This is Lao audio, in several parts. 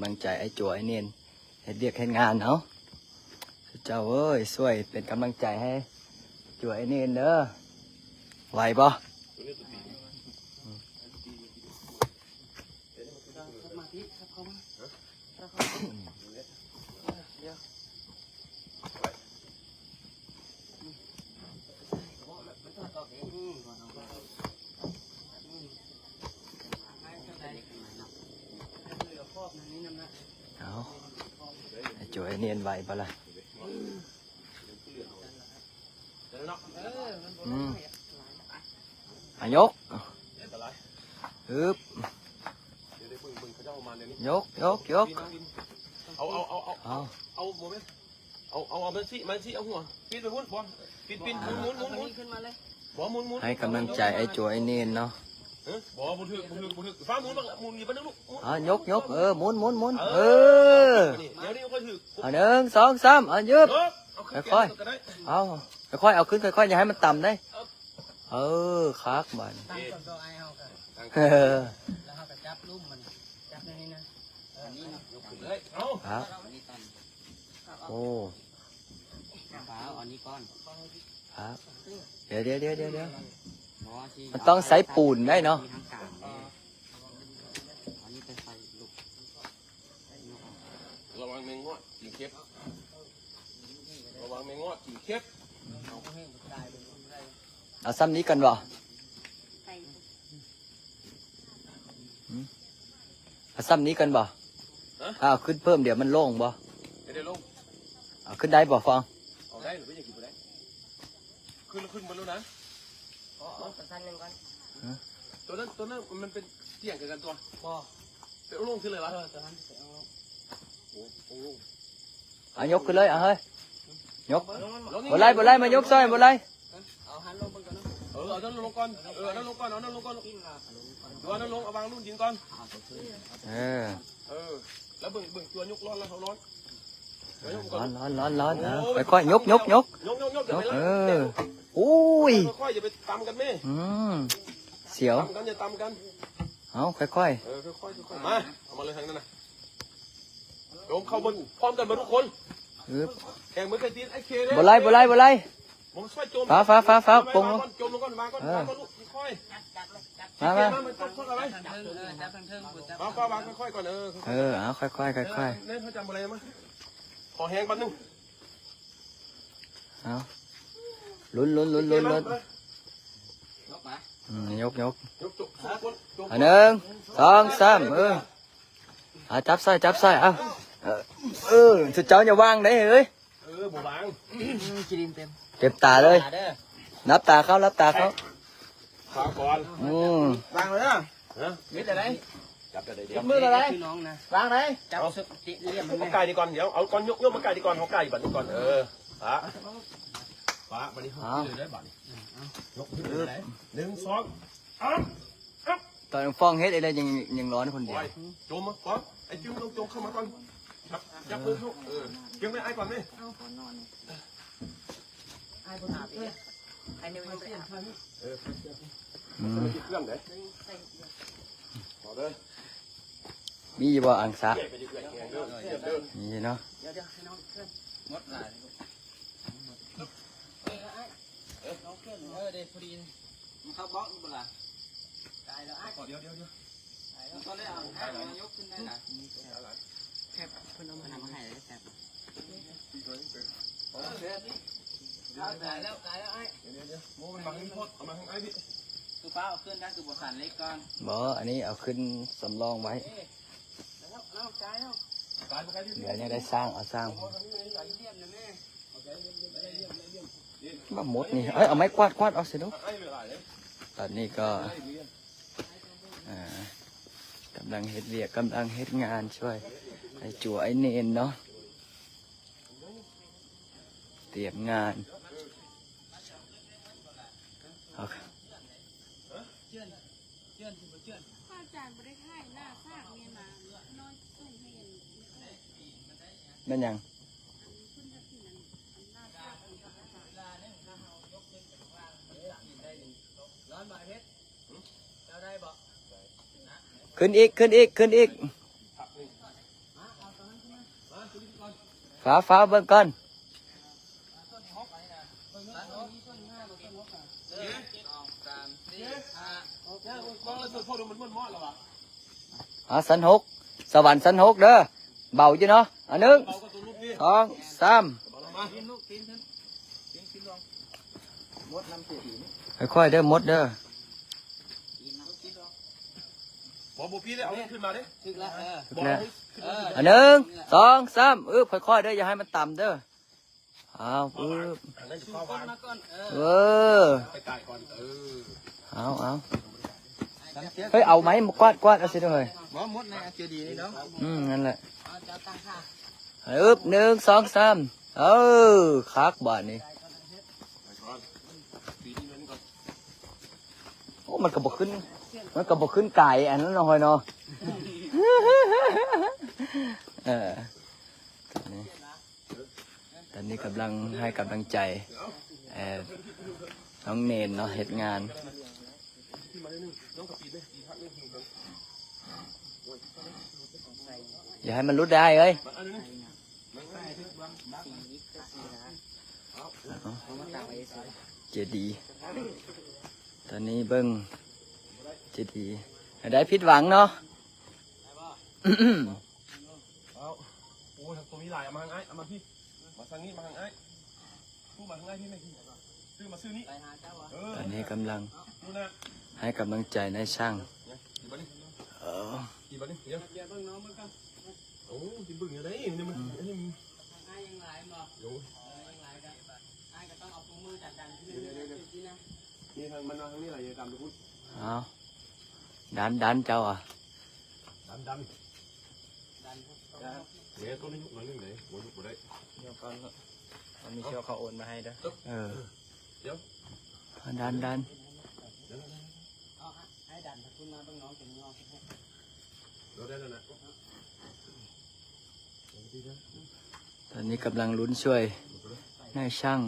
ກຳລັງໃຈອ້າຍຈົວອ້າຍເນນເຮັດວຽກເຮັດງານເນາະ. ເຈົ້າເອີຍ ຊ່ວຍເປັນກຳລັງໃຈໃຫ້ຈົວອ້າຍເນນເດີ. ໄຫວບໍ່? ເອົາ ໃຫ້ໂຈຍເນນໄຫວບໍ່ລະ? ອືມ ອາ ຍົກ ຮຶບ ຍົກ ຍົກ ຍົກ ເອົາ ເອົາ ເອົາ ເອົາ ເອົາ ເອົາ ບໍ່ແມ່ນ ເອົາ ເອົາ ເອົາມາຊິ ມາຊິ ເອົາຫົວ ປິ່ນໄປພຸ້ນ ບໍ່ ປິ່ນ ປິ່ນ ໝູນ ໝູນ ໝູນ ໝູນ ຂຶ້ນມາເລີຍ ບໍ່ ໝູນ ໝູນ ໃຫ້ກຳລັງໃຈອ້າຍໂຈຍເນນເນາະ. ຮະ ບໍ່ ບໍ່ຖືກ ບໍ່ຖືກ ບໍ່ຖືກ ຟ້າໝູນບັກ ໝູນຢູ່ປານໜຶ່ງລູກ ໝູນ ອ່າ ຍົກ ຍົກ ເອີ ໝູນ ໝູນ ໝູນ ເອີ ເອີ ນີ້ ດຽວນີ້ບໍ່ຄ່ອຍຖືກ ອ່າ ໜຶ່ງ ສອງ ສາມ ອ່າ ຍຶບ ຍົກ ເອົາຂຶ້ນ ຄ່ອຍໆ ແຂນຂຶ້ນກໍໄດ້ ເອົາ ຄ່ອຍໆ ເອົາຂຶ້ນ ຄ່ອຍໆ ຢ່າໃຫ້ມັນຕ່ຳເດ້ ເອີ ເອີ ຄັກບາດນີ້ ຕັ້ງຕົ້ນດອກໄອເຮົາກໍ ເອີ ແລ້ວເຮົາກໍຈັບລຸ່ມມັນ ຈັບແນວນີ້ນະ ເອີ ອັນນີ້ເນາະ ຍົກຂຶ້ນເລີຍ ເອົາ ຄັກ ອັນນີ້ຕັນ ໂອ້ ຟ້າເອົາອັນນີ້ກ່ອນ ຄັກ ດຽວໆໆໆ ບໍ່ ມັນຕ້ອງໃຊ້ປູນໄດ້ເນາະ ມີທາງກາງເດ້ ອັນນີ້ໄປໃສ່ລູກ ລະວັງແມງງອດກິນເຂັບ ລະວັງແມງງອດກິນເຂັບ ເອົາຊ່ຳນີ້ກ່ອນບໍ່? ເອົາຊ່ຳນີ້ກ່ອນບໍ່? ຮະ? ຖ້າເອົາຂຶ້ນເພີ່ມ ດຽວມັນໂລ່ງບໍ່? ບໍ່ໄດ້ໂລ່ງ ເອົາຂຶ້ນໄດ້ບໍ່ຟອງ? ເອົາໄດ້ ເປັນຫຍັງຂຶ້ນບໍ່ໄດ້? ຂຶ້ນ ຂຶ້ນເບິດແລ້ວນະ ຂໍເອົາສັ້ນໜຶ່ງກ່ອນ ຮະ? ຕົວນັ້ນ ຕົວນັ້ນມັນເປັນຕຽງຄືກັນຕົວະ ບໍ່ ເປັນໂລ່ງຂຶ້ນເລີຍວະ ເອີ ຕົວນັ້ນເປັນໂລ່ງ ໂອ້ ໂອ້ ເອົາຍົກຂຶ້ນເລີຍ ເອົາເຮີ້ຍ ຍົກ ບໍ່ໄດ້ ບໍ່ໄດ້ ມາຍົກຊ່ອຍ ບໍ່ໄດ້ ເອົາຫັ້ນລົງເບິ່ງກ່ອນເນາະ ເອີ ເອົານັ້ນລົງກ່ອນ ເອີ ເອົານັ້ນລົງກ່ອນ ເອົານັ້ນລົງກ່ອນ ຕົວນັ້ນລົງ ເອົາວາງລຸ່ມດິນກ່ອນ ເອີ ເອີ ແລ້ວເບິ່ງ ເບິ່ງຕົວຍົກຮ້ອນແລ້ວເຮົາຮ້ອນ ເອີ ຮ້ອນ ຮ້ອນ ຮ້ອນ ຮ້ອນ ເອົາ ໂອ້ຍ ຄ່ອຍໆ ຍົກ ຍົກ ຍົກ ຍົກ ຍົກ ຢ່າໄປ ເອີ ອຸ້ຍ ຄ່ອຍໆ ຢ່າໄປຕຳກັນແມ່ ອືມ ສຽວ ຕຳກັນ ຢ່າຕຳກັນ ເອົາ ຄ່ອຍໆ ເອີ ຄ່ອຍໆ ຄ່ອຍໆ ມາ ເອົາມາເລີຍທາງນັ້ນນະ ໂຈມເຂົ້າເບິ່ງພ້ອມກັນເບິດທຸກຄົນ ອຶບ ແຂ່ງມືໄກ່ຕີນ ໄອ້ເຄເດ້ ບໍ່ໄລ່ ບໍ່ໄລ່ ບໍ່ໄລ່ ບໍ່ຊ່ອຍໂຈມ ຟ້າວ ຟ້າວ ຟ້າວ ໂປ່ງລົງ ໂຈມລົງກ່ອນ ວາງກ່ອນ ເອີ ວາງກ່ອນລູກ ຄ່ອຍໆ ມາ ມາ ມາ ມາ ມາ ມາ ມາ ເອີ ຈັບເທິງໆ ມາ ຟ້າວ ວາງຄ່ອຍໆກ່ອນ ເອີ ເອີ ເອົາ ຄ່ອຍໆ ຄ່ອຍໆ ເອີ ເນນ ເຮົາຈຳບໍ່ໄດ້ມາ ຂໍແຮງບັດໜຶ່ງ ເອົາ ລຸ້ນ ລຸ້ນ ລຸ້ນ ລຸ້ນ ລຸ້ນ ຍົກມາ ອືມ ຍົກ ຍົກ ຍົກ ຈົກ ຈົກ ຈົກ ອ່າ ໜຶ່ງ ສອງ ສາມ ເອີ ອ່າ ຈັບໃສ່ ຈັບໃສ່ ເອົາ ເອີ ເອີ ເຈົ້າຢ່າວາງເດ້ເອີຍ ເອີ ບໍ່ວາງ ອືມ ຂີ້ດິນເຕັມ ເຕັມຕາເລີຍ ຕາເດີ ຫຼັບຕາເຂົ້າ ຫຼັບຕາເຂົ້າ ຂວາກ່ອນ ອືມ ວາງເລີຍນະ ຮະ ເຮັດຈັ່ງໃດ ຈັບຈັ່ງໃດ ຈັບມືຈັ່ງໃດ ພີ່ນ້ອງນະ ວາງໃດ ຈັບ ເອົາ ເອົາໄກ່ນີ້ກ່ອນ ດຽວ ເອົາກ່ອນ ຍົກ ຍົກມາໄກ່ນີ້ກ່ອນ ເອົາໄກ່ບັດນີ້ກ່ອນ ເອີ ປະ ປະ ບັດນີ້ເຮົາ ເອົາ ຂຶ້ນເລີຍໄດ໋ ບັດນີ້ ອືມ ເອົາ ຍົກຂຶ້ນເລີຍໄດ໋ ໜຶ່ງ ສອງ ສາມ ຕອນຟ້ອງເຮັດອີ່ແລ້ວຍັງ ຍັງຮ້ອນຄົນດຽວ ໂອ້ຍ ໂຈມມາ ຟ້ອງ ໄອ້ຈືມ ຈົ່ງ ຈົ່ງເຂົ້າມາກ່ອນ ຈັບ ຈັບມືເຂົາ ເອີ ເກັບໄວ້ອ້າຍກ່ອນເດ້ ອ້າຍບໍ່ຖືກເດ້ ອ້າຍຍັງບໍ່ໄດ້ ເອີ ອືມ ເຄື່ອງເດ້ ຂໍເດີ ມີຢູ່ບໍ່ອັງສະ? ເອື້ອຍໄປເລື້ອຍແຮງເດີ ເອີ ເອີ ມີເນາະ ດຽວໆ ໃຫ້ນ້ອງເຄື່ອງ ໝົດຫຼາຍ ເອີ ເອີ ເດ້ ພໍດີ ມັນເຂົ້າບລັອກຢູ່ບໍ່ລະ? ໄດ້ແລ້ວອ້າຍ ຂໍ ດຽວໆໆ ມັນກໍໄດ້ເອົາ ໄດ້ແລ້ວ ຍກຂຶ້ນໄດ້ລະ ແຄບ ເພິ່ນເອົາມາໃຫ້ແຄບ ໄດ້ແລ້ວ ໄດ້ແລ້ວອ້າຍ ດຽວໆໆ ໂອ້ ມັນບັງນີ້ໂພດ ເອົາມາທາງອ້າຍພີ້ ຄືຟ້າເອົາຂຶ້ນໄດ້ ຄືບໍ່ສັ່ນເຫຼັກກ່ອນ ບໍ່ ອັນນີ້ເອົາຂຶ້ນສຳລອງໄວ້ ເອີ ແລ້ວ ແລ້ວ ໄດ້ແລ້ວ ດຽວຍັງໄດ້ສ້າງ ເອົາສ້າງ ມາໝົດນີ້ ເອີຍ ເອົາໄມ້ກວາດ ກວາດອອກຊິລູກ ຕອນນີ້ກໍ ອ່າ ກຳລັງເຮັດວຽກ ກຳລັງເຮັດງານຊ່ວຍອ້າຍຈົວອ້າຍເນນເນາະ ຕຽມງານ ເອົາ ພະອາຈານບໍ່ໄດ້ຖ່າຍໜ້າສາກແມ່ນາ ນ້ອຍສົ່ງໃຫ້ອັນ ແມ່ນຫຍັງ? ອັນເພິ່ນຈະກິນອັນ ອັນໜ້າສາກ ຂຶ້ນອີກ ຂຶ້ນອີກ ຂຶ້ນອີກ. ອ ຟ້າວ ຟ້າວເບິ່ງກ່ອນ. ອ່າ ຊັ້ນຫົກ ສະຫວັນຊັ້ນຫົກເດີ. ເບົາຢູ່ເນາະ. ອ່າ ໜຶ່ງ ສອງ ສາມ. ຄ່ອຍໆເດີ ໝົດເດີ. ບໍ່ ບໍ່ປີເດ້ ເອົາຂຶ້ນມາເດ້. ຖືກແລ້ວ ເອີ ຖືກແລ້ວ. ອ່າ ໜຶ່ງ ສອງ ສາມ. ອຶບ ຄ່ອຍໆເດີ ຢ່າໃຫ້ມັນຕຳເດີ. ອ້າວ ປຶບ ເອີ ໄປກາຍກ່ອນ ເອີ ເອົາ ເອົາ ເຮີ້ຍ ເອົາໄມ້ມາກວາດ ກວາດເອົາຊິເດີ ເຮີ້ຍ. ບໍ່ ໝົດໃນເຈດີນີ້ເນາະ. ອືມ ນັ້ນແຫຼະ. ອຶບ ໜຶ່ງ ສອງ ສາມ. ເອີ ຄັກບາດນີ້. ໂອ້ ມັນກໍບໍ່ຂຶ້ນ ມັນກໍບໍ່ຂຶ້ນກາຍອັນນັ້ນເນາະ ເຮີ້ຍເນາະ. ເອີ ນີ້ ຕອນນີ້ກຳລັງໃຫ້ກຳລັງໃຈ ເອີ ນ້ອງເນນເນາະ ເຮັດງານ. ຢ່າໃຫ້ມັນຫຼຸດໄດ້ເອີຍ. ເຈດີ ຕອນນີ້ເບິ່ງເຈດີ ໄດ້ຜິດຫວັງເນາະ. ເອົາ ໂອ້ຍ ໂຕມີຫຼາຍ ເອົາມາທາງອ້າຍ ເອົາມາພີ້ ມາທາງນີ້ ມາທາງອ້າຍ ມາທາງອ້າຍພີ້ແມ່. ຊື້ມາຊື້ນີ້ ເອີ ຕອນນີ້ກຳລັງໃຫ້ກຳລັງໃຈນາຍຊ່າງ. ເອີ ກິນບໍ່ນີ້ ດຽວ ດຽວເບິ່ງນ້ອງເບິ່ງກ່ອນ. ໂອ້ ຊິເບິ່ງຈັ່ງໃດນີ້ ມັນ ອືມ ອັນນີ້ ອ້າຍຍັງຫຼາຍບໍ່? ໂອ້ຍ ເອີ ຍັງຫຼາຍກໍ ອ້າຍກໍຕ້ອງເອົາຄູ່ມືກັນດັນຂຶ້ນ ດຽວໆໆ ນີ້ນະ. ນີ້ທາງມັນມາທາງນີ້ລະ ຢ່າຕາມໄປພຸ້ນ. ເອົາ ດັນ ດັນເຈົ້າອະ ດັນ ດັນ. ເອີ ຕ້ອງໄດ້ຍຸກໜ້ອຍໜຶ່ງເດ້ ບໍ່ຍຸກບໍ່ໄດ້. ດຽວກ່ອນເນາະ ມັນມີເຊວເຂົາໂອນມາໃຫ້ເດີ. ເອີ ດຽວ ດັນ ດັນ. ເອົາ ໃຫ້ດັນຂຶ້ນມາເບິ່ງນ້ອງເປັນງອກໃຫ້. ເອົາໄດ້ແລ້ວນະ. ຕອນນີ້ກຳລັງລຸ້ນຊ່ວຍນາຍຊ່າງ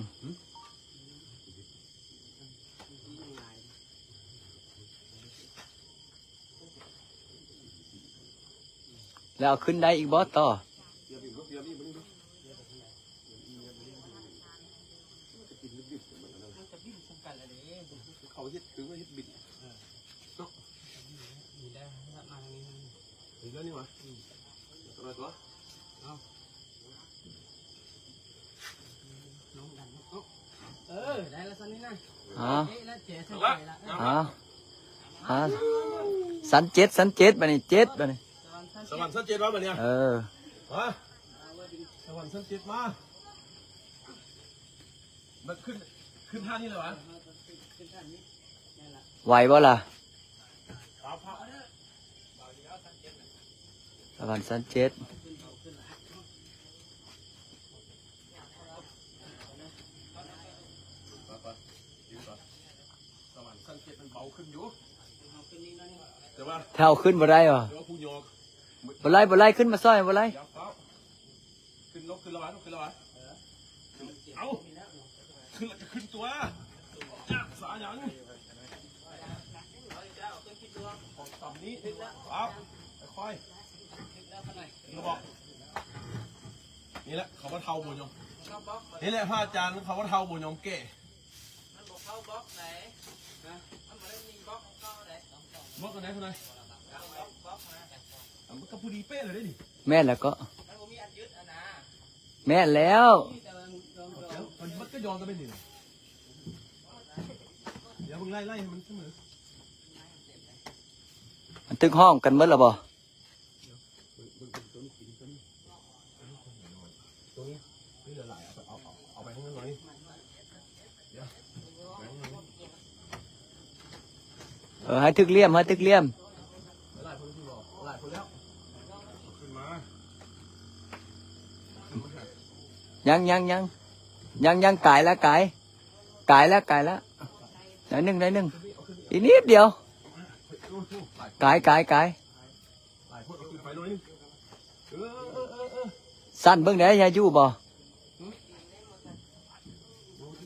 ແລ້ວເອົາຂຶ້ນໄດ້ອີກບໍ່ຕໍ່? ເຂົາເຮັດຄືວ່າເຮັດບິດເນາະ. ນີ້ໄດ້ ມາທາງນີ້ ເຫັນແລ້ວນີ້ຫວາ? ອືມ ຕົວ ຕົວ ເອົາ ນ້ອງດັນ ເອົາ ເອີ ໄດ້ລະຊັ້ນນີ້ນະ. ເອົາ ເອະ ແລ້ວເຈໃສ່ໃຈລະ. ເອົາ ເອົາ ຊັ້ນເຈັດ ຊັ້ນເຈັດ ບາດນີ້ ເຈັດ ບາດນີ້ ສະຫວັນຊັ້ນເຈັດວ່າບາດນີ້. ເອີ ຮະ ສະຫວັນຊັ້ນເຈັດມາ ມັນຂຶ້ນ ຂຶ້ນທ່ານີ້ແຫຼະຫວາ? ໄຫວບໍ່ລະ? ສະຫວັນຊັ້ນເຈັດ ສະຫວັນຊັ້ນເຈັດມັນເບົາຂຶ້ນຢູ່ ແຕ່ວ່າ ຖ້າເອົາຂຶ້ນບໍ່ໄດ້ຫວາ? ແຕ່ວ່າຜູ້ຍອກ ບໍ່ໄດ້ ບໍ່ໄດ້ ຂຶ້ນມາຊ່ອຍ ບໍ່ໄດ້. ຂຶ້ນ ລຸກຂຶ້ນແລ້ວຫວາ? ລຸກຂຶ້ນແລ້ວຫວາ? ເອົ້າ ຂຶ້ນແລ້ວຈະຂຶ້ນຕົວະ ຍາກສາຫຍັງ? ຕ່ຳນີ້ ເອົາ ຄ່ອຍໆ ນີ້ແຫຼະ ເຂົາວ່າເຖົ້າບໍ່ຍອມ ນີ້ແຫຼະ ພະອາຈານ ເຂົາວ່າເຖົ້າບໍ່ຍອມແກ່. ມັນບໍ່ເຂົ້າບລັອກໃດ ມັນບໍ່ໄດ້ມີບລັອກຂອງເຂົາໃດ. ບລັອກອັນໃດ ເທົ່າໃດ? ບລັອກນະ ມັນກໍພໍດີເປະເລີຍເດ້ນີ້. ແມ່ນແລ້ວກໍ ມັນບໍ່ມີອັນຍຶດຫັ້ນນະ. ແມ່ນແລ້ວ ມັນກໍຍອມກັນໄປນີ້. ດຽວເບິ່ງໄລ່ໆ ໃຫ້ມັນສະເໝີ ມັນຖືກຫ້ອງກັນໝົດແລ້ວບໍ່? ເບິ່ງ ເບິ່ງ ເບິ່ງຕົວນີ້ ຕົວນີ້ ຕົວນີ້ ຕົວນີ້ ຕົວນີ້ ນີ້ຫຼາຍໆ ເອົາໄປ ເອົາ ເອົາ ເອົາໄປທາງນັ້ນໜ້ອຍ. ເອີ ໃຫ້ຖືກຫຼ່ຽມ ໃຫ້ຖືກຫຼ່ຽມ. ຫຼາຍຄົນ ຫຼາຍຄົນແລ້ວ ຂຶ້ນມາ ຍັງ ຍັງ ຍັງ ຍັງ ກາຍລະ ກາຍ ກາຍລະ ກາຍລະ ໜ້ອຍໜຶ່ງ ໜ້ອຍໜຶ່ງ ອີກນິດດຽວ ກາຍ ກາຍ ກາຍ. ສັ່ນເບິ່ງແດ່ ຢ່າຢູ່ບໍ່?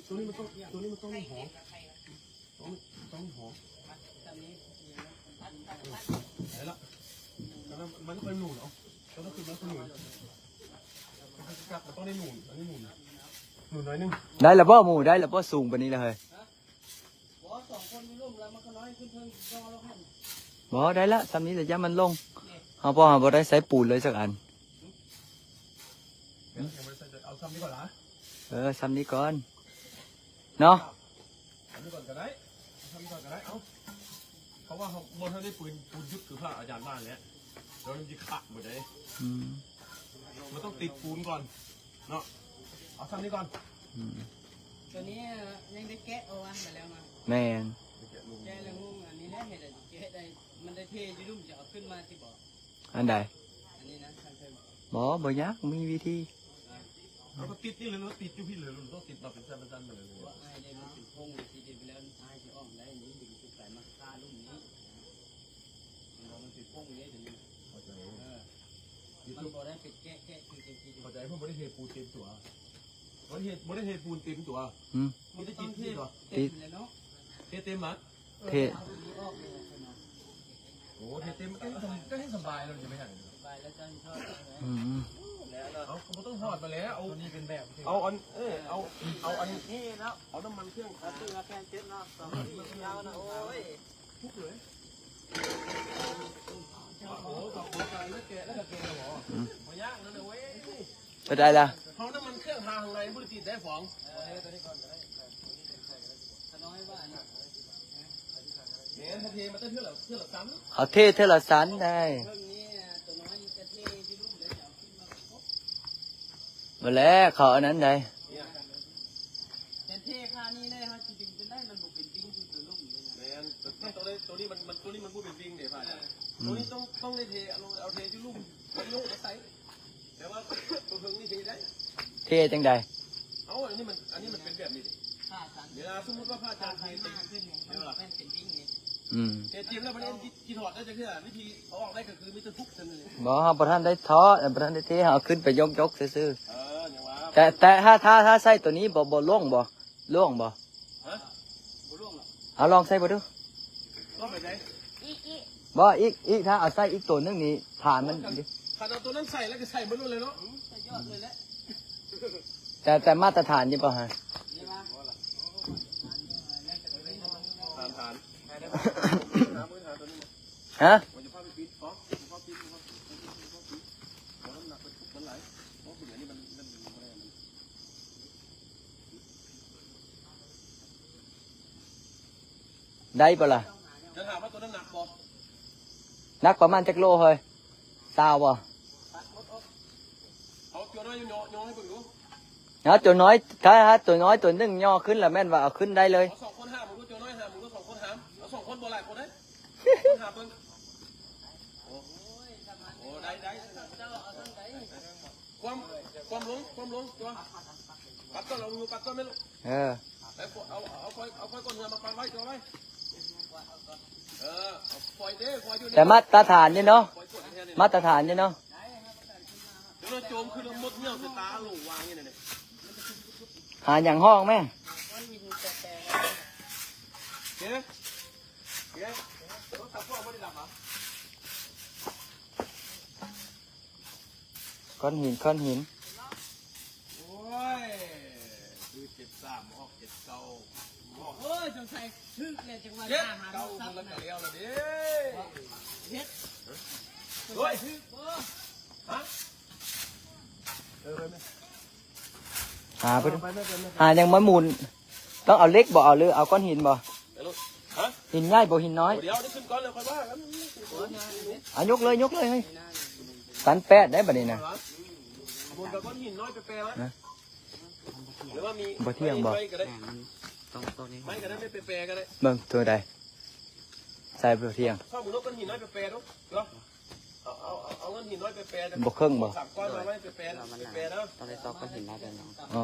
ຕົວນີ້ມັນຕ້ອງ ຕົວນີ້ມັນຕ້ອງມີຫອມ ຕ້ອງ ຕ້ອງມີຫອມ. ໄດ້ລະ ມັນກໍເປັນໜູນເນາະ ກໍຕ້ອງຂຶ້ນມາເປັນໜູນ. ກັບ ມັນຕ້ອງໄດ້ໜູນ ອັນນີ້ໜູນ ໜູນໜ້ອຍໜຶ່ງ. ໄດ້ລະບໍ່ໝູ່? ໄດ້ລະບໍ່? ສູງປານນີ້ລະເຮີ້ຍ. ບໍ່ ສອງຄົນຢູ່ລຸ່ມລະ ມັນກໍນ້ອຍຂຶ້ນເທິງ ຕໍ່ລະຫັ້ນ. ບໍ່ ໄດ້ລະ ຊ່ຳນີ້ລະ ຢ້ານມັນລົງ. ເຮົາ ເພາະເຮົາບໍ່ໄດ້ໃຊ້ປູນເລີຍຈັກອັນ. ເອີ ຊ່ຳນີ້ກ່ອນເນາະ. ເອົານີ້ກ່ອນກໍໄດ້ ເອົາຊ່ຳນີ້ກ່ອນກໍໄດ້. ເອົາ ເພາະວ່າເຮົາບໍ່ທັນໄດ້ປູນ ປູນຢຸດຄືພະອາຈານວ່າແຫຼະ ແລ້ວມັນຊິຂາດໝົດເດ້. ອືມ ມັນຕ້ອງຕິດປູນກ່ອນເນາະ. ເອົາຊ່ຳນີ້ກ່ອນ. ອືມ ຕົວນີ້ຍັງໄດ້ແກະເອົາວາງໄປແລ້ວມາ. ແມ່ນ ໄດ້ແກະລົງ ແກະແລ້ວງຸ້ມ ອັນນີ້ແຫຼະ ເຮັດໃຫ້ແກະໄດ້. ມັນໄດ້ເທຢູ່ລຸ່ມ ຈະເອົາຂຶ້ນມາຊິບໍ່? ອັນໃດ? ອັນນີ້ນະ ທາງເທິງ. ບໍ່ ບໍ່ຍາກ ມີວິທີ. ເຮົາກໍຕິດນີ້ເລີຍເນາະ ຕິດຢູ່ພີ້ເລີຍ ຕ້ອງຕິດມາເປັນຊັ້ນເປັນຊັ້ນໄປເລີຍ. ບໍ່ ອ້າຍເດ້ ມັນເປັນຜົ້ງຊິໄດ້ໄປແລ້ວ ອ້າຍຊິອອກໄດ້ນີ້ ຢູ່ຈຸດໃດມັນຄາລຸ່ມນີ້. ມັນເປັນຜົ້ງເດ້ ຕົວນີ້. ເຂົ້າໃຈ. ເອີ ມັນບໍ່ໄດ້ໄປແກະ ແກະຄືຈັ່ງຊີ້. ເຂົ້າໃຈ. ເພິ່ນບໍ່ໄດ້ເທປູນເຕັມຕົວ ບໍ່ໄດ້ເທ ບໍ່ໄດ້ເທປູນເຕັມຕົວ. ອືມ ມີແຕ່ຈິດເທຕົວ ຕິດແລ້ວເນາະ. ເທເຕັມມາ ເທ ໂອ້ ເທເຕັມກໍໃຫ້ສະບາຍແລ້ວ ຈະໄປຫຍັງ. ອືມ ເອົາ ກໍບໍ່ຕ້ອງຖອດມາແລ້ວ ເອົາ ຕົວນີ້ເປັນແບບ ເອົາອັນ ເອີ ເອົາ ເອົາອັນນີ້ເນາະ ເອົານ້ຳມັນເຄື່ອງ ເອົາເຄື່ອງແກນເຈັບເນາະ ສອງ ຍາວນະ. ໂອ້ຍ ທຸກເລີຍ. ໂອ້ ສອງຄົນການແກະແລ້ວກໍແກະບໍ່ ອືມ ບໍ່ຍາກນັ້ນເວີຍ. ເຂົ້າໃຈລະ. ເຮົານ້ຳມັນເຄື່ອງທາຂ້າງໃນບໍ່ໄດ້ຕິດໄດ້ຟອງ. ເອີ ຕົວນີ້ກ່ອນກໍໄດ້ ເອີ ຕົວນີ້ເປັນໃສ່ກໍໄດ້. ຂະນ້ອຍວ່າອັນນີ້ ແມ່ນ ເຮົາເທມາແຕ່ເທື່ອລະ ເທື່ອລະຊັ້ນ. ເຮົາເທເທື່ອລະຊັ້ນໄດ໋. ເຄິ່ງນີ້ຕົວນ້ອຍນີ້ຈະເທຢູ່ລຸ່ມ ແລ້ວຈະເອົາຂຶ້ນມາຄົບ. ບໍ່ແລ້ວ ເຂົາອັນນັ້ນໄດ໋. ແມ່ນ ແຕ່ເທຄານີ້ໄດ້ ເຮົາຊິດຶງຂຶ້ນໄດ້ ມັນບໍ່ເປັນວິ່ງຄືຕົວລຸ່ມນີ້ນະ. ແມ່ນ ຕົວນີ້ມັນ ຕົວນີ້ມັນບໍ່ເປັນວິ່ງເດ້ ພະອາຈານ. ຕົວນີ້ຕ້ອງ ຕ້ອງໄດ້ເທ ເອົາ ເອົາເທຢູ່ລຸ່ມ ຍົກມາໃສ່. ແຕ່ວ່າຕົວເທິງນີ້ເທໄດ້. ເທຈັ່ງໃດ? ເອົາ ອັນນີ້ມັນ ອັນນີ້ມັນເປັນແບບນີ້ເດ້. ເວລາສົມມຸດວ່າພະອາຈານເທ ອືມ ເທຈິ້ມແລ້ວມັນເອັນ ຊິຖອດໄດ້ຈັກເທື່ອ ວິທີເອົາອອກໄດ້ກໍຄືມີແຕ່ທຸບເທົ່ານັ້ນເອງ. ບໍ່ ເຮົາບໍ່ທັນໄດ້ຖອດ ບໍ່ທັນໄດ້ເທ ເຮົາເອົາຂຶ້ນໄປຍົກໆຊື່ໆ. ເອີ ຍັງວ່າ ແຕ່ ແຕ່ຖ້າ ຖ້າ ຖ້າໃຊ້ຕົວນີ້ບໍ່ ບໍ່ລ່ວງບໍ່? ລ່ວງບໍ່? ຮະ? ບໍ່ລ່ວງ. ເອົາລອງໃສ່ເບິ່ງດູ. ລອງໄປໃສ? ອີກ ອີກ ບໍ່ ອີກ ອີກ ຖ້າເອົາໃສ່ອີກຕົວໜຶ່ງນີ້ ຖານມັນ ຄັນເອົາຕົວນັ້ນໃສ່ແລ້ວກໍໃສ່ເບິດໂລດເລີຍເນາະ. ອືມ ສຸດຍອດເລີຍແຫຼະ. ແຕ່ ແຕ່ມາດຕະຖານຢູ່ບໍ່ຮະ? ນີ້ວ່າ ຖານ ຖານ ຫາມື້ຫາຕົວນີ້. ຮະ? ໄດ້ບໍ່ລະ? ຈະຖາມວ່າຕົວນັ້ນໜັກບໍ່? ໜັກປະມານຈັກໂລເຮີ້ຍ? ຊາວບໍ່? ເອົາຕົວນ້ອຍຍໍ່ໆໃຫ້ເບິ່ງດູ. ເອົາຕົວນ້ອຍ ຖ້າ ຖ້າຕົວນ້ອຍຕົວໜຶ່ງຍໍ້ຂຶ້ນລະແມ່ນວ່າເອົາຂຶ້ນໄດ້ເລີຍ. ເອົາສອງຄົນຫາມເບິ່ງດູ ຕົວນ້ອຍຫາມເບິ່ງດູ ສອງຄົນຫາມ. ເອົາສອງຄົນບໍ່ຫຼາຍຄົນເດ້. ຫາເບິ່ງ. ໂອ້ ໂອ້ ໄດ້ ໄດ້. ຄວ່ຳ ຄວ່ຳລົງ ຄວ່ຳລົງຕົວ. ປັດກ່ອນ ເອົາມືປັດກ່ອນແມ່ລູກ. ເອີ ເອົາ ເອົາ ເອົາຄ່ອຍ ເອົາຄ່ອຍກ່ອນ ເຮືອມາປັດໄວ້ຕົວໄວ້. ເອີ ເອົາຄ່ອຍເດ້ ຄ່ອຍຢູ່. ແຕ່ມາດຕະຖານນີ້ເນາະ ມາດຕະຖານນີ້ເນາະ. ເດີໂຈມຄືລົງໝົດເຫື່ອໃສ່ຕາໂຫຼວາງນີ້ນະ. ຫາຫຍັງຮ້ອງແມ່? ເກ ເກ ໂທລະສັບພໍ່ບໍ່ໄດ້ດັບຫວາ? ກ້ອນຫີນ ກ້ອນຫີນ. ໂອ້ຍ ຄືເຈັດສາມອອກເຈັດເກົ້າ. ໂອ້ຍ ສົງໄສຖືກແລ້ວ ຈັງວ່າ ເຈັດເກົ້າ ມັນກໍແລ້ວລະເດ້. ເຮັດ ໂອ້ຍ ຖືກບໍ່? ຮະ? ເອີ ໄປແມ່ ຫາໄປດູ ໄປແມ່ ໄປແມ່ ຫາຫຍັງມາໝູນ. ຕ້ອງເອົາເຫຼັກບໍ່? ເອົາ ຫຼືເອົາກ້ອນຫີນບໍ່? ໄປລູກ. ຮະ? ຫີນໃຫຍ່ບໍ່ ຫີນນ້ອຍ? ດຽວໄດ້ຂຶ້ນກ່ອນ ແລ້ວຄ່ອຍວ່າກັນ. ອ່ະ ຍົກເລີຍ ຍົກເລີຍເຮີ້ຍ. ຕັນແປດໄດ້ບັດນີ້ນະ. ໝູນກັບກ້ອນຫີນນ້ອຍແປໆ ນະ. ຫຼືວ່າມີ ບໍ່ທ່ຽງບໍ່? ໄມ້ກໍໄດ້ ແມ່ນ ມັນຕ້ອງ ຕ້ອງນີ້ ໄມ້ກໍໄດ້ ໄມ້ແປໆກໍໄດ້. ເບິ່ງຕົວໃດໃສ່ບໍ່ທ່ຽງ. ຊອກເບິ່ງລູກ ກ້ອນຫີນນ້ອຍແປໆດູ. ເອົາ ເອົາ ເອົາ ເອົາກ້ອນຫີນນ້ອຍແປໆ ບໍ່ເຄິ່ງບໍ່? ສາມກ້ອນມາໄວ້ແປໆ ແປໆເດີ. ຕ້ອງໄດ້ຊອກກ້ອນຫີນນ້ອຍແປໆ. ອໍ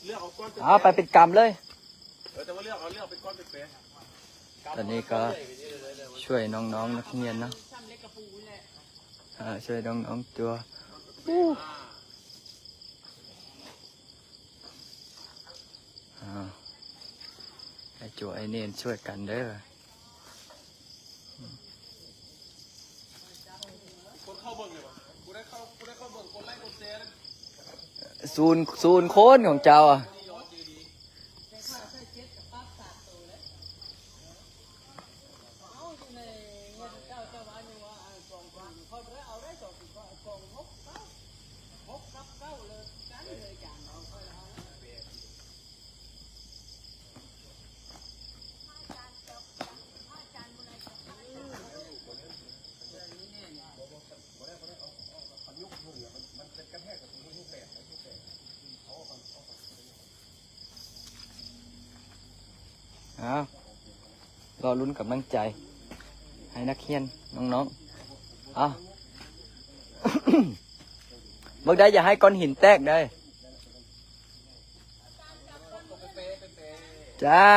ເລືອກເອົາກ້ອນແປໆ ເອົາໄປເປັນກຳເລີຍ. ເອີ ແຕ່ວ່າເລືອກເອົາ ເລືອກເອົາເປັນກ້ອນແປໆ. ຕອນນີ້ກໍຊ່ວຍນ້ອງໆນັກຮຽນເນາະ ເອີ ຊ່ວຍນ້ອງໆຕົວະ. ອ້າວ ໄອ້ໂຈໄອ້ເນນຊ່ວຍກັນເດີ. ຄົນເຂົ້າເບິ່ງຢູ່ບໍ່? ຜູ້ໃດເຂົ້າ ຜູ້ໃດເຂົ້າເບິ່ງ ກົດໄລກົດແຊເດີ. ສູນ ສູນຄົນຂອງເຈົ້າອະ. ອ້າວ ລໍລຸ້ນກຳລັງໃຈໃຫ້ນັກຮຽນນ້ອງໆ. ອ້າວ ເບິ່ງໄດ້ ຢ່າໃຫ້ກ້ອນຫີນແຕກເດີ້. ຈ້າ.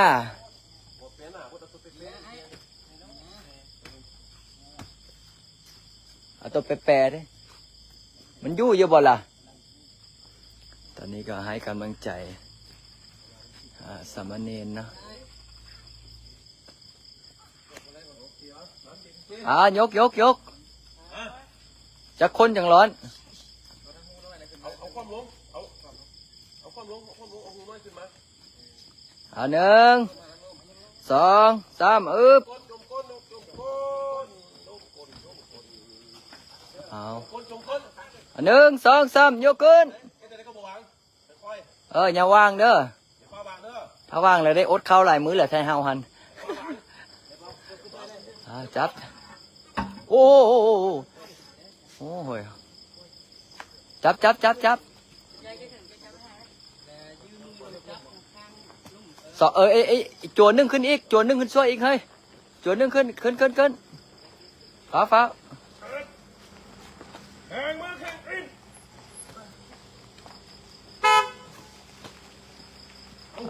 ເອົາໂຕແປໆເດ້ ມັນຢູ່ຢູ່ບໍ່ລະ? ຕອນນີ້ກໍໃຫ້ກຳລັງໃຈ ອາ ສາມະເນນເນາະ. ອາ ຍົກ ຍົກ ຍົກ. ຈັກຄົນຈັ່ງຮ້ອນ? ເອົາ ເອົາຄວາມລົງ ເອົາ ເອົາຄວາມລົງ ເອົາຄວາມລົງ ເອົາຫູນ້ອຍຂຶ້ນມາ. ເອົາ ໜຶ່ງ ສອງ ສາມ ອຶບ. ເອົາ ໜຶ່ງ ສອງ ສາມ ຍົກຂຶ້ນ. ເອີ ຢ່າວາງເດີ້. ຖ້າວາງແລ້ວໄດ້ອົດເຂົ້າຫຼາຍມື້ແຫຼະ ໄທເຮົາຫັ້ນ. ອາ ຈັບ. ໂອ້ ໂອ້ ໂອ້ ໂອ້ ໂອ້ຍ ຈັບ ຈັບ ຈັບ ຈັບ. ສອງ ເອີ ເອີ ເອີ ອີກໂຈນໜຶ່ງຂຶ້ນອີກ ໂຈນໜຶ່ງຂຶ້ນຊ່ວຍອີກເຮີ້ຍ. ໂຈນໜຶ່ງຂຶ້ນ ຂຶ້ນ ຂຶ້ນ ຂຶ້ນ. ຟ້າວ ຟ້າວ.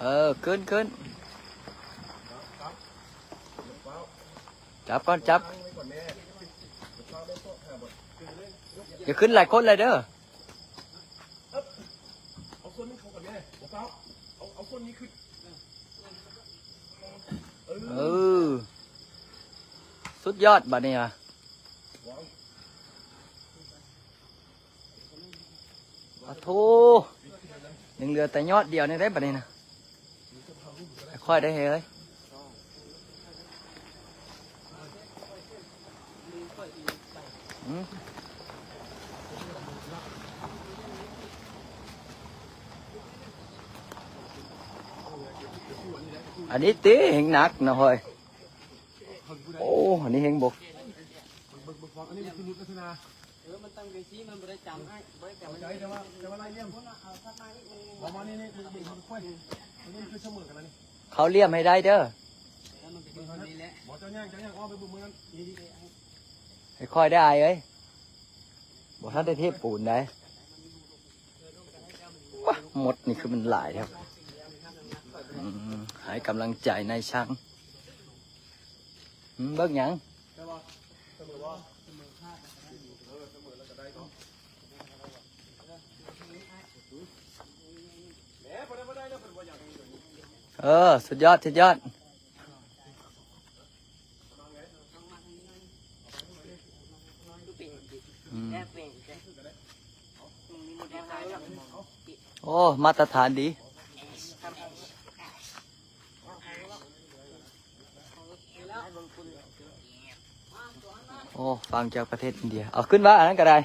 ເອີ ຂຶ້ນ ຂຶ້ນ. ຈັບກ່ອນ ຈັບ. ຢ່າຂຶ້ນຫຼາຍຄົນຫຼາຍເດີ້. ເອົາຄົນໜຶ່ງເຂົ້າກ່ອນແມ່ ບໍ່ຟ້າວ ເອົາ ເອົາຄົນນີ້ຂຶ້ນ. ເອີ ເອີ ສຸດຍອດບາດນີ້ຫວາ. ອາໂທ ຍັງເຫຼືອແຕ່ຍອດດຽວນີ້ໄດ໋ບາດນີ້ນະ. ຄ່ອຍໄດ້ເຮີ້ຍ. ອືມ ອັນນີ້ຕິແຮ່ງໜັກນະເຮີ້ຍ. ໂອ້ ອັນນີ້ແຮ່ງບົກ. ເອີ ມັນຕັ້ງໄປຊີ້ ມັນບໍ່ໄດ້ຈຳ ອ້າຍ ບໍ່ໄດ້ຈຳ. ເຂົ້າຫຼ່ຽມໃຫ້ໄດ້ເດີ້. ຄ່ອຍໆເດີ້ອ້າຍເອີຍ. ບໍ່ທັນໄດ້ເທປູນໃດ໋. ວ້າ ມົດນີ້ຄືມັນຫຼາຍແທ້. ອືມ ໃຫ້ກຳລັງໃຈນາຍຊ່າງ. ອືມ ເບິ່ງຫຍັງ? ເອີ ສຸດຍອດ ສຸດຍອດ. ອືມ ໂອ້ ມາດຕະຖານດີ. ໂອ້ ຟັງຈາກປະເທດອິນເດຍ. ເອົາຂຶ້ນວ່າ ອັນນັ້ນກໍໄດ້.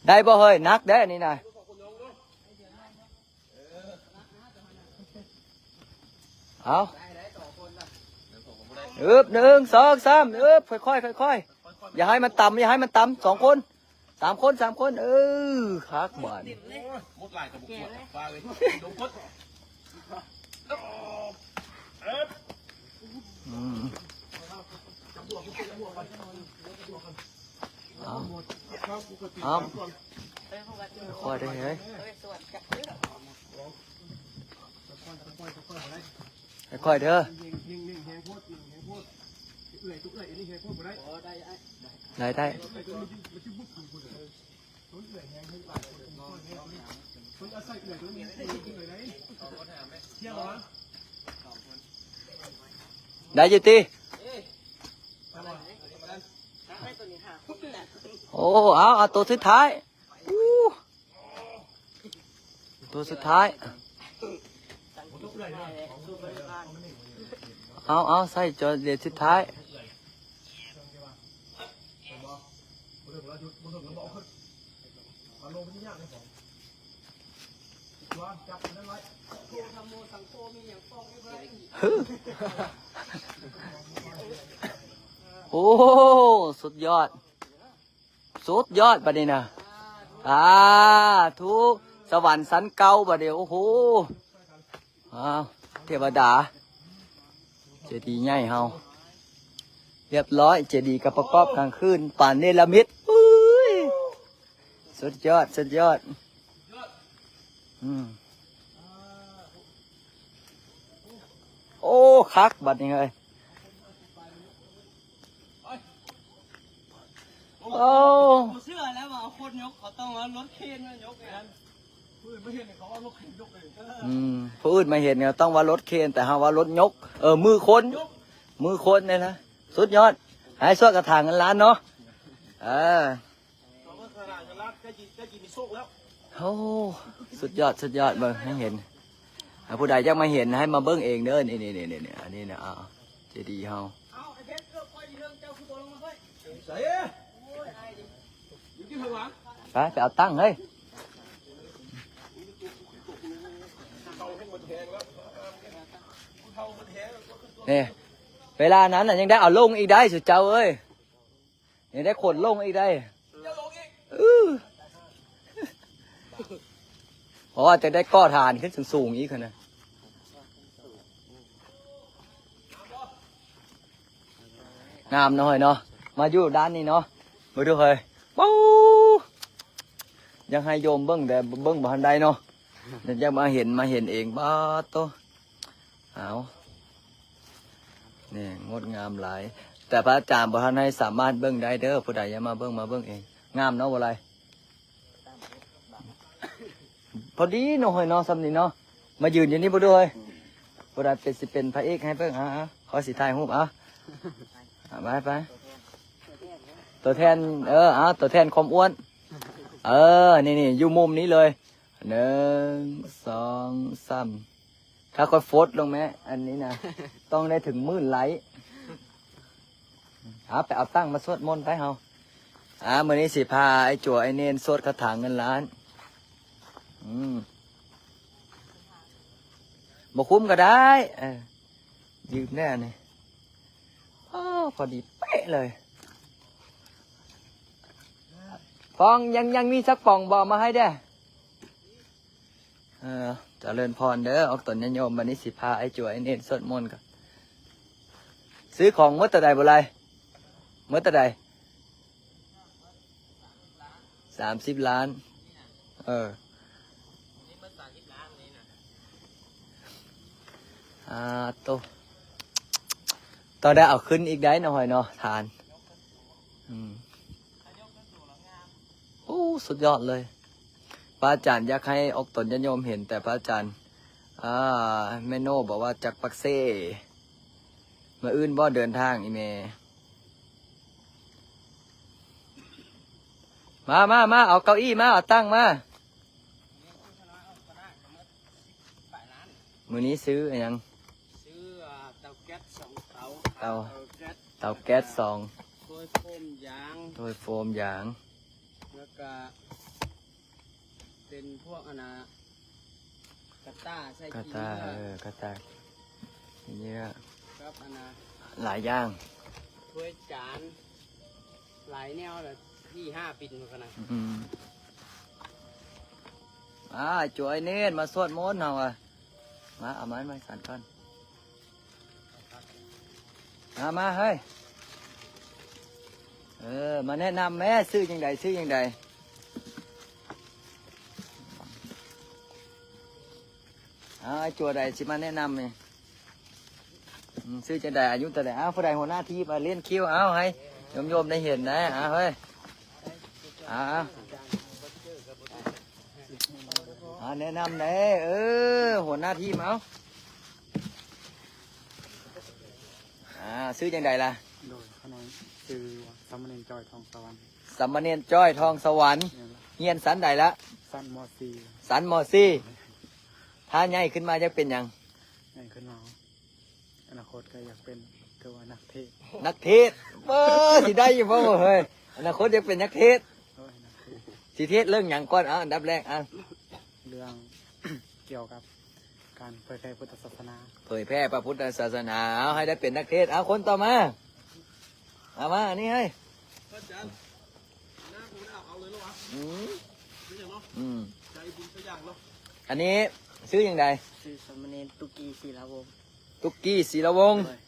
ໄດ້ບໍ່ເຮີ້ຍ? ໜັກເດ້ອັນນີ້ນະ. ເອົາ ອຶບ ໜຶ່ງ ສອງ ສາມ ອຶບ ຄ່ອຍໆ ຄ່ອຍໆ. ຢ່າໃຫ້ມັນຕ່ຳ ຢ່າໃຫ້ມັນຕ່ຳ. ສອງຄົນ ສາມຄົນ ສາມຄົນ. ເອີ ຄັກບາດນີ້. ໂອ້ຍ ມົດຫຼາຍກໍບໍ່ກວດປາເລີຍ. ອືມ ເອົາ ເອົາ ຄ່ອຍເດີ້ເຮີ້ຍ. ຄ່ອຍໆເດີ້. ໄດ້ ໄດ້. ໄດ້ຢູ່ຕິ? ໂອ້ ເອົາ ເອົາໂຕສຸດທ້າຍ. ອູ້. ຕົວສຸດທ້າຍ. ເອົາ ເອົາ ໃສ່ຈອດເດດສຸດທ້າຍ. ໂອ້ ສຸດຍອດ. ສຸດຍອດບັດນີ້ນະ ສາທຸ ສະຫວັນຊັ້ນເກົ້າບັດນີ້. ໂອ້ໂຫ ອ້າວ ເທວະດາ ເຈດີໃຫຍ່ເຮົາ ຮຽບຮ້ອຍ. ເຈດີກໍປະກອບກາງຄືນ ປານເນລະມິດ. ອຸ້ຍ ສຸດຍອດ ສຸດຍອດ. ອືມ ໂອ້ ຄັກບັດນີ້ເຮີ້ຍ. ໂອ້ ບໍ່ເຊື່ອແລ້ວວ່າເອົາຄົນຍົກ ເຂົາຕ້ອງເອົາລົດເຄນມາຍົກເອງ. ຜູ້ອື່ນມາເຫັນເຂົາເອົາລົດເຄນຍົກເອງ. ອືມ ຜູ້ອື່ນມາເຫັນກໍຕ້ອງວ່າລົດເຄນ ແຕ່ເຮົາວ່າລົດຍົກ. ເອີ ມືຄົນ ຍົກ ມືຄົນນີ້ນະ ສຸດຍອດ. ໃຫ້ສວດຄາຖາເງິນລ້ານເນາະ. ເອີ ໂອ້ ສຸດຍອດ ສຸດຍອດ. ເບິ່ງໃຫ້ເຫັນ ຖ້າຜູ້ໃດຢາກມາເຫັນໃຫ້ມາເບິ່ງເອງເດີ. ນີ້ໆໆໆ ອັນນີ້ນະ ເອົາ ເຈດີເຮົາ. ໄປ ໄປເອົາຕັ້ງເຮີ້ຍ. ນີ້ ເວລານັ້ນນະ ຍັງໄດ້ເອົາລົງອີກໄດ໋ ສຸເຈົ້າເອີຍ. ຍັງໄດ້ຂົນລົງອີກໄດ໋. ເອີ ເພາະວ່າຈະໄດ້ກໍ່ຖານຂຶ້ນສູງໆອີກຫັ້ນນະ. ງາມເນາະເຮີ້ຍເນາະ. ມາຢູ່ດ້ານນີ້ເນາະ ເບິ່ງດູເຮີ້ຍ. ປູ້ ຢາກໃຫ້ໂຍມເບິ່ງ ແຕ່ເບິ່ງບໍ່ທັນໄດ້ເນາະ. ຢາກມາເຫັນ ມາເຫັນເອງ. ປາດໂທ້ ເອົາ ນີ້ງົດງາມຫຼາຍ ແຕ່ພະອາຈານບໍ່ທັນໃຫ້ສາມາດເບິ່ງໄດ້ເດີ. ຜູ້ໃດຢາກມາເບິ່ງ ມາເບິ່ງເອງ. ງາມເນາະ ບໍ່ໄລ? ພໍດີເນາະເຮີ້ຍເນາະ ຊ່ຳນີ້ເນາະ. ມາຢືນຢູ່ນີ້ບໍ່ດ້ວຍ? ຜູ້ໃດເປັນ ຊິເປັນພະເອກໃຫ້ເບິ່ງ. ອ່າ ຂໍຊິຖ່າຍຮູບ. ອ່າ ໄປ ໄປ ຕົວແທນ ເອີ ອ່າ ຕົວແທນຄວາມອ້ວນ. ເອີ ນີ້ໆ ຢູ່ມຸມນີ້ເລີຍ. ໜຶ່ງ ສອງ ສາມ. ຖ້າຂ້ອຍໂພສລົງແມ້ ອັນນີ້ນະ ຕ້ອງໄດ້ເຖິງໝື່ນໄລ. ເອົາ ໄປເອົາຕັ້ງມາສວດມົນໄປເຮົາ. ອ່າ ມື້ນີ້ຊິພາໄອ້ຈົວໄອ້ເນນສວດຄາຖາເງິນລ້ານ. ອືມ ບໍ່ຄຸ້ມກໍໄດ້ ເອີ ຢືມແດ່ນີ້. ໂອ້ ພໍດີເປະເລີຍ. ປອງ ຍັງ ຍັງມີສັກປອງບໍ່? ເອົາມາໃຫ້ແດ່. ເອີ ຈະເລີນພອນເດີ ອອກຕົນຍາດໂຍມ. ບັດນີ້ຊິພາໄອ້ຈົວໄອ້ເນນສວດມົນກ່ອນ. ຊື້ຂອງໝົດເທົ່າໃດບໍ່ໄລ? ໝົດເທົ່າໃດ? ສາມສິບລ້ານ. ເອີ ອ່າ ໂຕ ຕ້ອງໄດ້ເອົາຂຶ້ນອີກໄດ໋ເນາະ ເຮີ້ຍເນາະ ທານ. ອືມ ໂອ້ ສຸດຍອດເລີຍ. ພະອາຈານຢາກໃຫ້ອອກຕົນຍາດໂຍມເຫັນ ແຕ່ພະອາຈານ ອ່າ ແມ່ໂນບອກວ່າຈັກປັກເຊ. ມື້ອື່ນບໍ່ເດີນທາງອີ່ແມ່? ມາ ມາ ມາ ເອົາເກົ້າอี้ມາ ເອົາຕັ່ງມາ. ມື້ນີ້ຊື້ອີ່ຫຍັງ? ຊື້ ອ່າ ເຕົາແກັສສອງເຕົາ. ເຕົາ ເຕົາແກັສ ເຕົາແກັສສອງ. ຖ້ວຍໂຟມຢາງ. ຖ້ວຍໂຟມຢາງ. ແລ້ວກະເປັນພວກອັນນ່າ ກະຕ່າໃສ່ ກະຕ່າ ຂີ້ເຫຍື້ອ. ເອີ ກະຕ່າຂີ້ເຫຍື້ອ ກັບອັນນ່າ ຫຼາຍຢ່າງ. ຖ້ວຍຈານ ຫຼາຍແນວລະ ສີ່ຫ້າປິ່ນພຸ້ນນະ. ອືມ ອ່າ ຈວຍເນນມາສວດມົນເຮົາອະ. ມາ ເອົາໄມ້ມາໃຫ້ສັນກ່ອນ. ມາ ມາເຮີ້ຍ. ເອີ ມາແນະນຳແມ້ ຊື້ຈັ່ງໃດ ຊື້ຈັ່ງໃດ. ເອົາ ໄອ້ຈົວໃດຊິມາແນະນຳນີ້. ອືມ ຊື່ຈັ່ງໃດ ອາຍຸເທົ່າໃດ? ເອົາ ຜູ້ໃດຫົວໜ້າທີມ ອາ ລ້ຽນຄິວ ເອົາ ໃຫ້ໂຍມໆໄດ້ເຫັນນະ. ເອົາ ເຮີ້ຍ ເອົາ ເອົາ ແນະນຳແດ່. ເອີ ຫົວໜ້າທີມ ເອົາ ອ່າ ຊື່ຈັ່ງໃດລະ? ໂດຍ ຂ້ານ້ອຍຊື່ວ່າ ສາມະເນນຈ້ອຍ ທອງສະຫວັນ. ສາມະເນນຈ້ອຍ ທອງສະຫວັນ. ແມ່ນລະ. ຮຽນຊັ້ນໃດລະ? ຊັ້ນ ມໍສີ່. ຊັ້ນ ມໍສີ່. ຖ້າໃຫຍ່ຂຶ້ນມາຢາກເປັນຫຍັງ? ໃຫຍ່ຂຶ້ນມາ ອະນາຄົດກໍຢາກເປັນ ຄືວ່ານັກເທດ. ນັກເທດ? ເອີ ຊິໄດ້ຢູ່ບໍ່ເຮີ້ຍ? ອະນາຄົດຢາກເປັນນັກເທດ? ໂອ້ຍ ນັກເທດ. ຊິເທດເລື່ອງຫຍັງກ່ອນ? ເອົາ ອັນດັບແລກ ອ່ະ ເລື່ອງກ່ຽວກັບການເຜີຍແຜ່ພຸດທະສາສະໜາ. ເຜີຍແຜ່ພະພຸດທະສາສະໜາ. ເອົາ ໃຫ້ໄດ້ເປັນນັກເທດ. ເອົາ ຄົນຕໍ່ມາ. ເອົາມາ ອັນນີ້ໃຫ້. ອືມ ອືມ ອັນນີ້ຊື່ຫຍັງໃດ? ຊື່ສາມະເນນຕຸກີ ສີລາວົງ. ຕຸກີ ສີລາວົງ. ໂດຍ.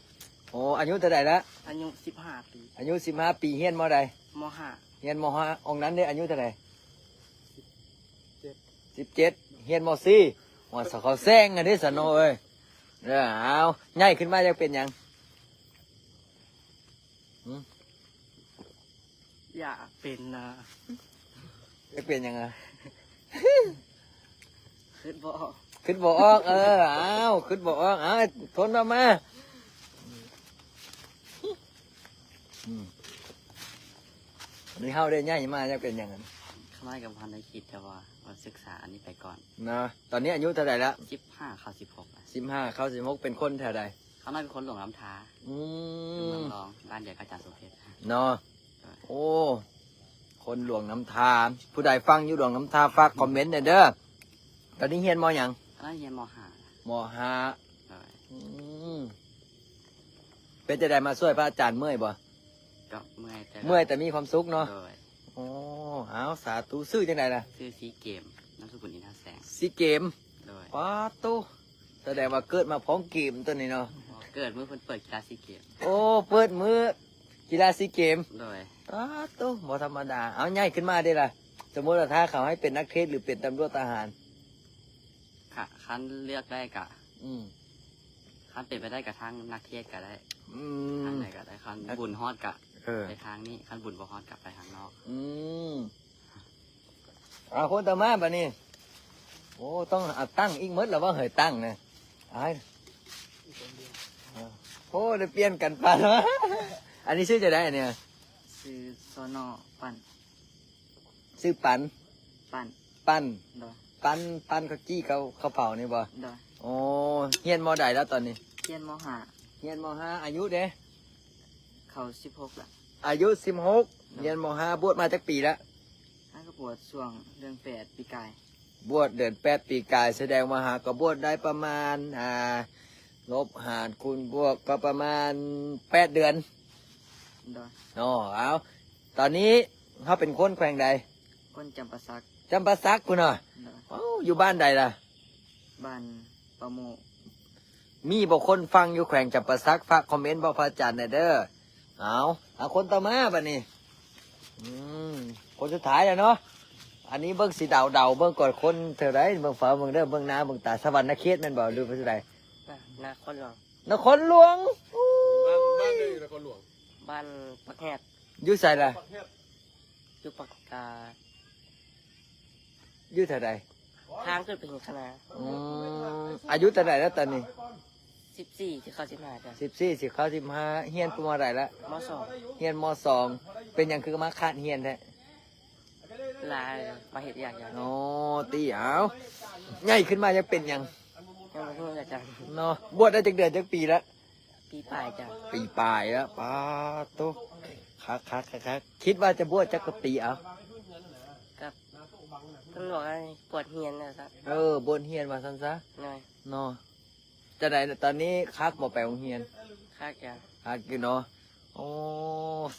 ໂອ້ ອາຍຸເທົ່າໃດລະ? ອາຍຸສິບຫ້າປີ. ອາຍຸສິບຫ້າປີ ຮຽນ ມໍໃດ? ມໍຫ້າ. ຮຽນ ມໍຫ້າ. ອອງນັ້ນເດ ອາຍຸເທົ່າໃດ? ສິບເຈັດ. ຮຽນ ມໍສີ່. ວ່າສະເຂົາແຊງກັນເດ ສະເນາະເອີຍ. ເອີ ເອົາ ໃຫຍ່ຂຶ້ນມາຢາກເປັນຫຍັງ? ຫື? ຢາກເປັນ ອ່າ ຢາກເປັນຫຍັງອະ? ຄິດບໍ່ອອກ. ຄິດບໍ່ອອກ. ເອີ ອ້າວ ຄິດບໍ່ອອກ. ອ້າວ ທົນເອົາມາ. ອືມ ນີ້ເຮົາໄດ້ໃຫຍ່ມາຢາກເປັນຫຍັງ? ຂ້ານ້ອຍກໍບໍ່ທັນໄດ້ຄິດ ແຕ່ວ່າ ວ່າສຶກສາອັນນີ້ໄປກ່ອນເນາະ. ຕອນນີ້ອາຍຸເທົ່າໃດລະ? ສິບຫ້າເຂົ້າສິບຫົກ. ສິບຫ້າເຂົ້າສິບຫົກ ເປັນຄົນແຖວໃດ? ຂ້ານ້ອຍເປັນຄົນຫຼວງນ້ຳທາ. ອືມ ເມືອງລອງ ບ້ານດຽວກັບອາຈານສົມເພດເນາະ. ໂດຍ. ໂອ້ ຄົນຫຼວງນ້ຳທາ. ຜູ້ໃດຟັງຢູ່ຫຼວງນ້ຳທາ ຝາກຄອມເມັນແດ່ເດີ. ຕອນນີ້ຮຽນ ມໍ ຫຍັງ? ຕອນນັ້ນຮຽນ ມໍຫ້າ. ມໍຫ້າ. ໂດຍ. ອືມ ເປັນຈັ່ງໃດ ມາຊ່ວຍພະອາຈານ ເມື່ອຍບໍ່? ກໍເມື່ອຍ ແຕ່ ເມື່ອຍແຕ່ມີຄວາມສຸກເນາະ. ໂດຍ. ໂອ້ ເອົາ ສາທຸ. ຊື່ຈັ່ງໃດລະ? ຊື່ສີເກມ ນາມສະກຸນ ອິນທາແສງ. ສີເກມ. ໂດຍ. ປາດໂຕ ສະແດງວ່າເກີດມາພ້ອມເກມຕົວນີ້ເນາະ. ເກີດມື້ເພິ່ນເປີດກິລາຊີເກມ. ໂອ້ ເປີດມື້ກິລາຊີເກມ. ໂດຍ. ປາດໂຕ ບໍ່ທຳມະດາ. ເອົາ ໃຫຍ່ຂຶ້ນມາເດລະ? ສົມມຸດວ່າຖ້າເຂົາໃຫ້ເປັນນັກເທດ ຫຼື ເປັນຕຳຫຼວດ ທະຫານ? ຄະ ຄັນເລືອກໄດ້ກະ ອືມ ຄັນເປັນໄປໄດ້ກະທາງນັກເທດກະໄດ້. ອືມ ທາງໃດກະໄດ້. ຄັນ ນັກ ບຸນຮອດກະ ເອີ ໄປທາງນີ້. ຄັນບຸນບໍ່ຮອດກະໄປທາງນອກ. ອືມ ເອົາ ຄົນຕໍ່ມາບາດນີ້. ໂອ້ ຕ້ອງເອົາຕັ້ງອີກໝົດລະວ່າເຮີ້ຍ ຕັ້ງນະ. ອ້າຍ ໂອ້ ໄດ້ປ່ຽນກັນປານ. ອັນນີ້ຊື່ຈັ່ງໃດອັນນີ້? ຊື່ ສນ ປັນ. ຊື່ປັນ. ປັນ. ປັນ. ໂດຍ. ປັນ ປັນເຂົ້າຈີ່ ເຂົ້າ ເຂົ້າເຜົານີ້ບໍ່? ໂດຍ. ໂອ້ ຮຽນ ມໍໃດແລ້ວຕອນນີ້? ຮຽນ ມໍຫ້າ. ຮຽນ ມໍຫ້າ. ອາຍຸເດ? ເຂົ້າສິບຫົກລະ. ອາຍຸສິບຫົກ. ໂດຍ. ຮຽນ ມໍຫ້າ. ບວດມາຈັກປີລະ? ຫາກໍບວດຊ່ວງເດືອນແປດປີກາຍ. ບວດເດືອນແປດປີກາຍ ສະແດງວ່າຫາກໍບວດໄດ້ປະມານ ອ່າ ລົບຫານຄູນບວກກໍປະມານແປດເດືອນ. ໂດຍ. ເນາະ ເອົາ ຕອນນີ້ເຮົາເປັນຄົນແຂວງໃດ? ຄົນຈຳປາສັກ. ຈຳປາສັກພຸ້ນເນາະ. ໂດຍ. ເອົ້າ ຢູ່ບ້ານໃດລະ? ບ້ານປາໂມກ. ມີບໍ່ຄົນຟັງຢູ່ແຂວງຈຳປາສັກ? ຝາກຄອມເມັນບອກພະອາຈານແດ່ເດີ. ເອົາ ເອົາ ຄົນຕໍ່ມາບາດນີ້. ອືມ ຄົນສຸດທ້າຍແລ້ວເນາະ. ອັນນີ້ເບິ່ງຊິເດົາໆ ເບິ່ງກ່ອນ ຄົນແຖວໃດ? ເບິ່ງຟ້າ ເບິ່ງເດີ ເບິ່ງໜ້າເບິ່ງຕາ. ສະຫວັນນະເຂດແມ່ນບໍ່ ຫຼືວ່າແຖວໃດ? ນະຄອນຫຼວງ. ນະຄອນຫຼວງ. ໂອ້ຍ ບ້ານ ບ້ານໃດນະຄອນຫຼວງ? ບ້ານປາກແຮດ. ຢູ່ໃສລະ? ປາກແຮດ. ຢູ່ປາກກາ ຢູ່ແຖວໃດ? ທາງຂຶ້ນໄປເຫັນຄະນາ. ອືມ ອາຍຸເທົ່າໃດແລ້ວຕອນນີ້? ສິບສີ່ ຊິເຂົ້າສິບຫ້າ ຈ້ະ. ສິບສີ່ ຊິເຂົ້າສິບຫ້າ. ຮຽນ ມໍໃດລະ? ມໍສອງ. ຮຽນ ມໍສອງ. ເປັນຫຍັງຄືມາຄາດຮຽນແທ້? ຫຼາຍ ມາເຮັດວຽກຢູ່. ອໍ ຕິ ເອົາ ໃຫຍ່ຂຶ້ນມາຢາກເປັນຫຍັງ? ຍັງບໍ່ຮູ້ ອາຈານ. ເນາະ ບວດໄດ້ຈັກເດືອນ ຈັກປີລະ? ປີປາຍຈ້ະ. ປີປາຍລະ. ປາໂຕ ຄັກໆໆໆ. ຄິດວ່າຈະບວດຈັກກະປີເອົາ? ກັບ ເພິ່ນບອກໃຫ້ບວດຮຽນວ່າຊັ້ນ. ເອີ ບວດຮຽນວ່າຊັ້ນຊະ. ໂດຍ. ເນາະ ຈັ່ງໃດຕອນນີ້ຄັກບໍ່ໄປໂຮງຮຽນ? ຄັກຈ້ະ. ຄັກຢູ່ເນາະ. ໂອ້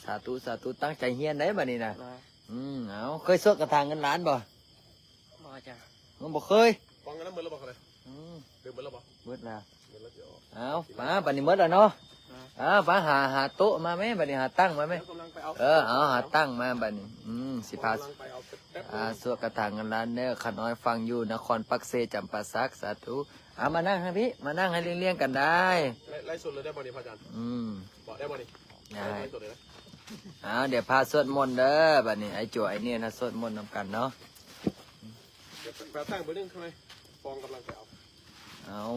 ສາທຸ ສາທຸ. ຕັ້ງໃຈຮຽນໄດ໋ບາດນີ້ນະ. ໂດຍ. ອືມ ເອົາ ເຄີຍສວດກະຖາເງິນລ້ານບໍ່? ບໍ່ຈ້ະ. ຍັງບໍ່ເຄີຍ. ຟັງກັນນຳເບິດແລ້ວບໍ່? ອືມ ເບິດແລ້ວບໍ່? ເບິດແລ້ວ. ເອົາ ມາບາດນີ້ໝົດແລ້ວເນາະ. ອ່າ ໄປຫາ ຫາໂຕະມາແມ້ ບາດນີ້ຫາຕັ່ງມາແມ້. ເອີ ເອົາ ຫາຕັ່ງມາບາດນີ້. ອືມ ຊິພາ ອ່າ ສວດກະຖາເງິນລ້ານເດີ. ຂ້ານ້ອຍຟັງຢູ່ນະຄອນປາກເຊ ຈຳປາສັກ. ສາທຸ. ເອົາ ມານັ່ງທາງພີ້ ມານັ່ງໃຫ້ລຽງໆກັນໄດ້. ໄລ ໄລສົດເລີຍໄດ້ບໍ່ນີ້ພະອາຈານ? ອືມ ບອກໄດ້ບໍ່ນີ້? ໄດ້. ໄລສົດເລີຍນະ. ເອົາ ດຽວພາສວດມົນເດີ. ບາດນີ້ໄອ້ໂຈ ໄອ້ເນຍນະ ສວດມົນນຳກັນເນາະ. ດຽວໄປ ໄປເອົາຕັ່ງເບີໜຶ່ງຂ້າງໃນ ຟອງກຳລັງໄປເອົາ. ເອົາ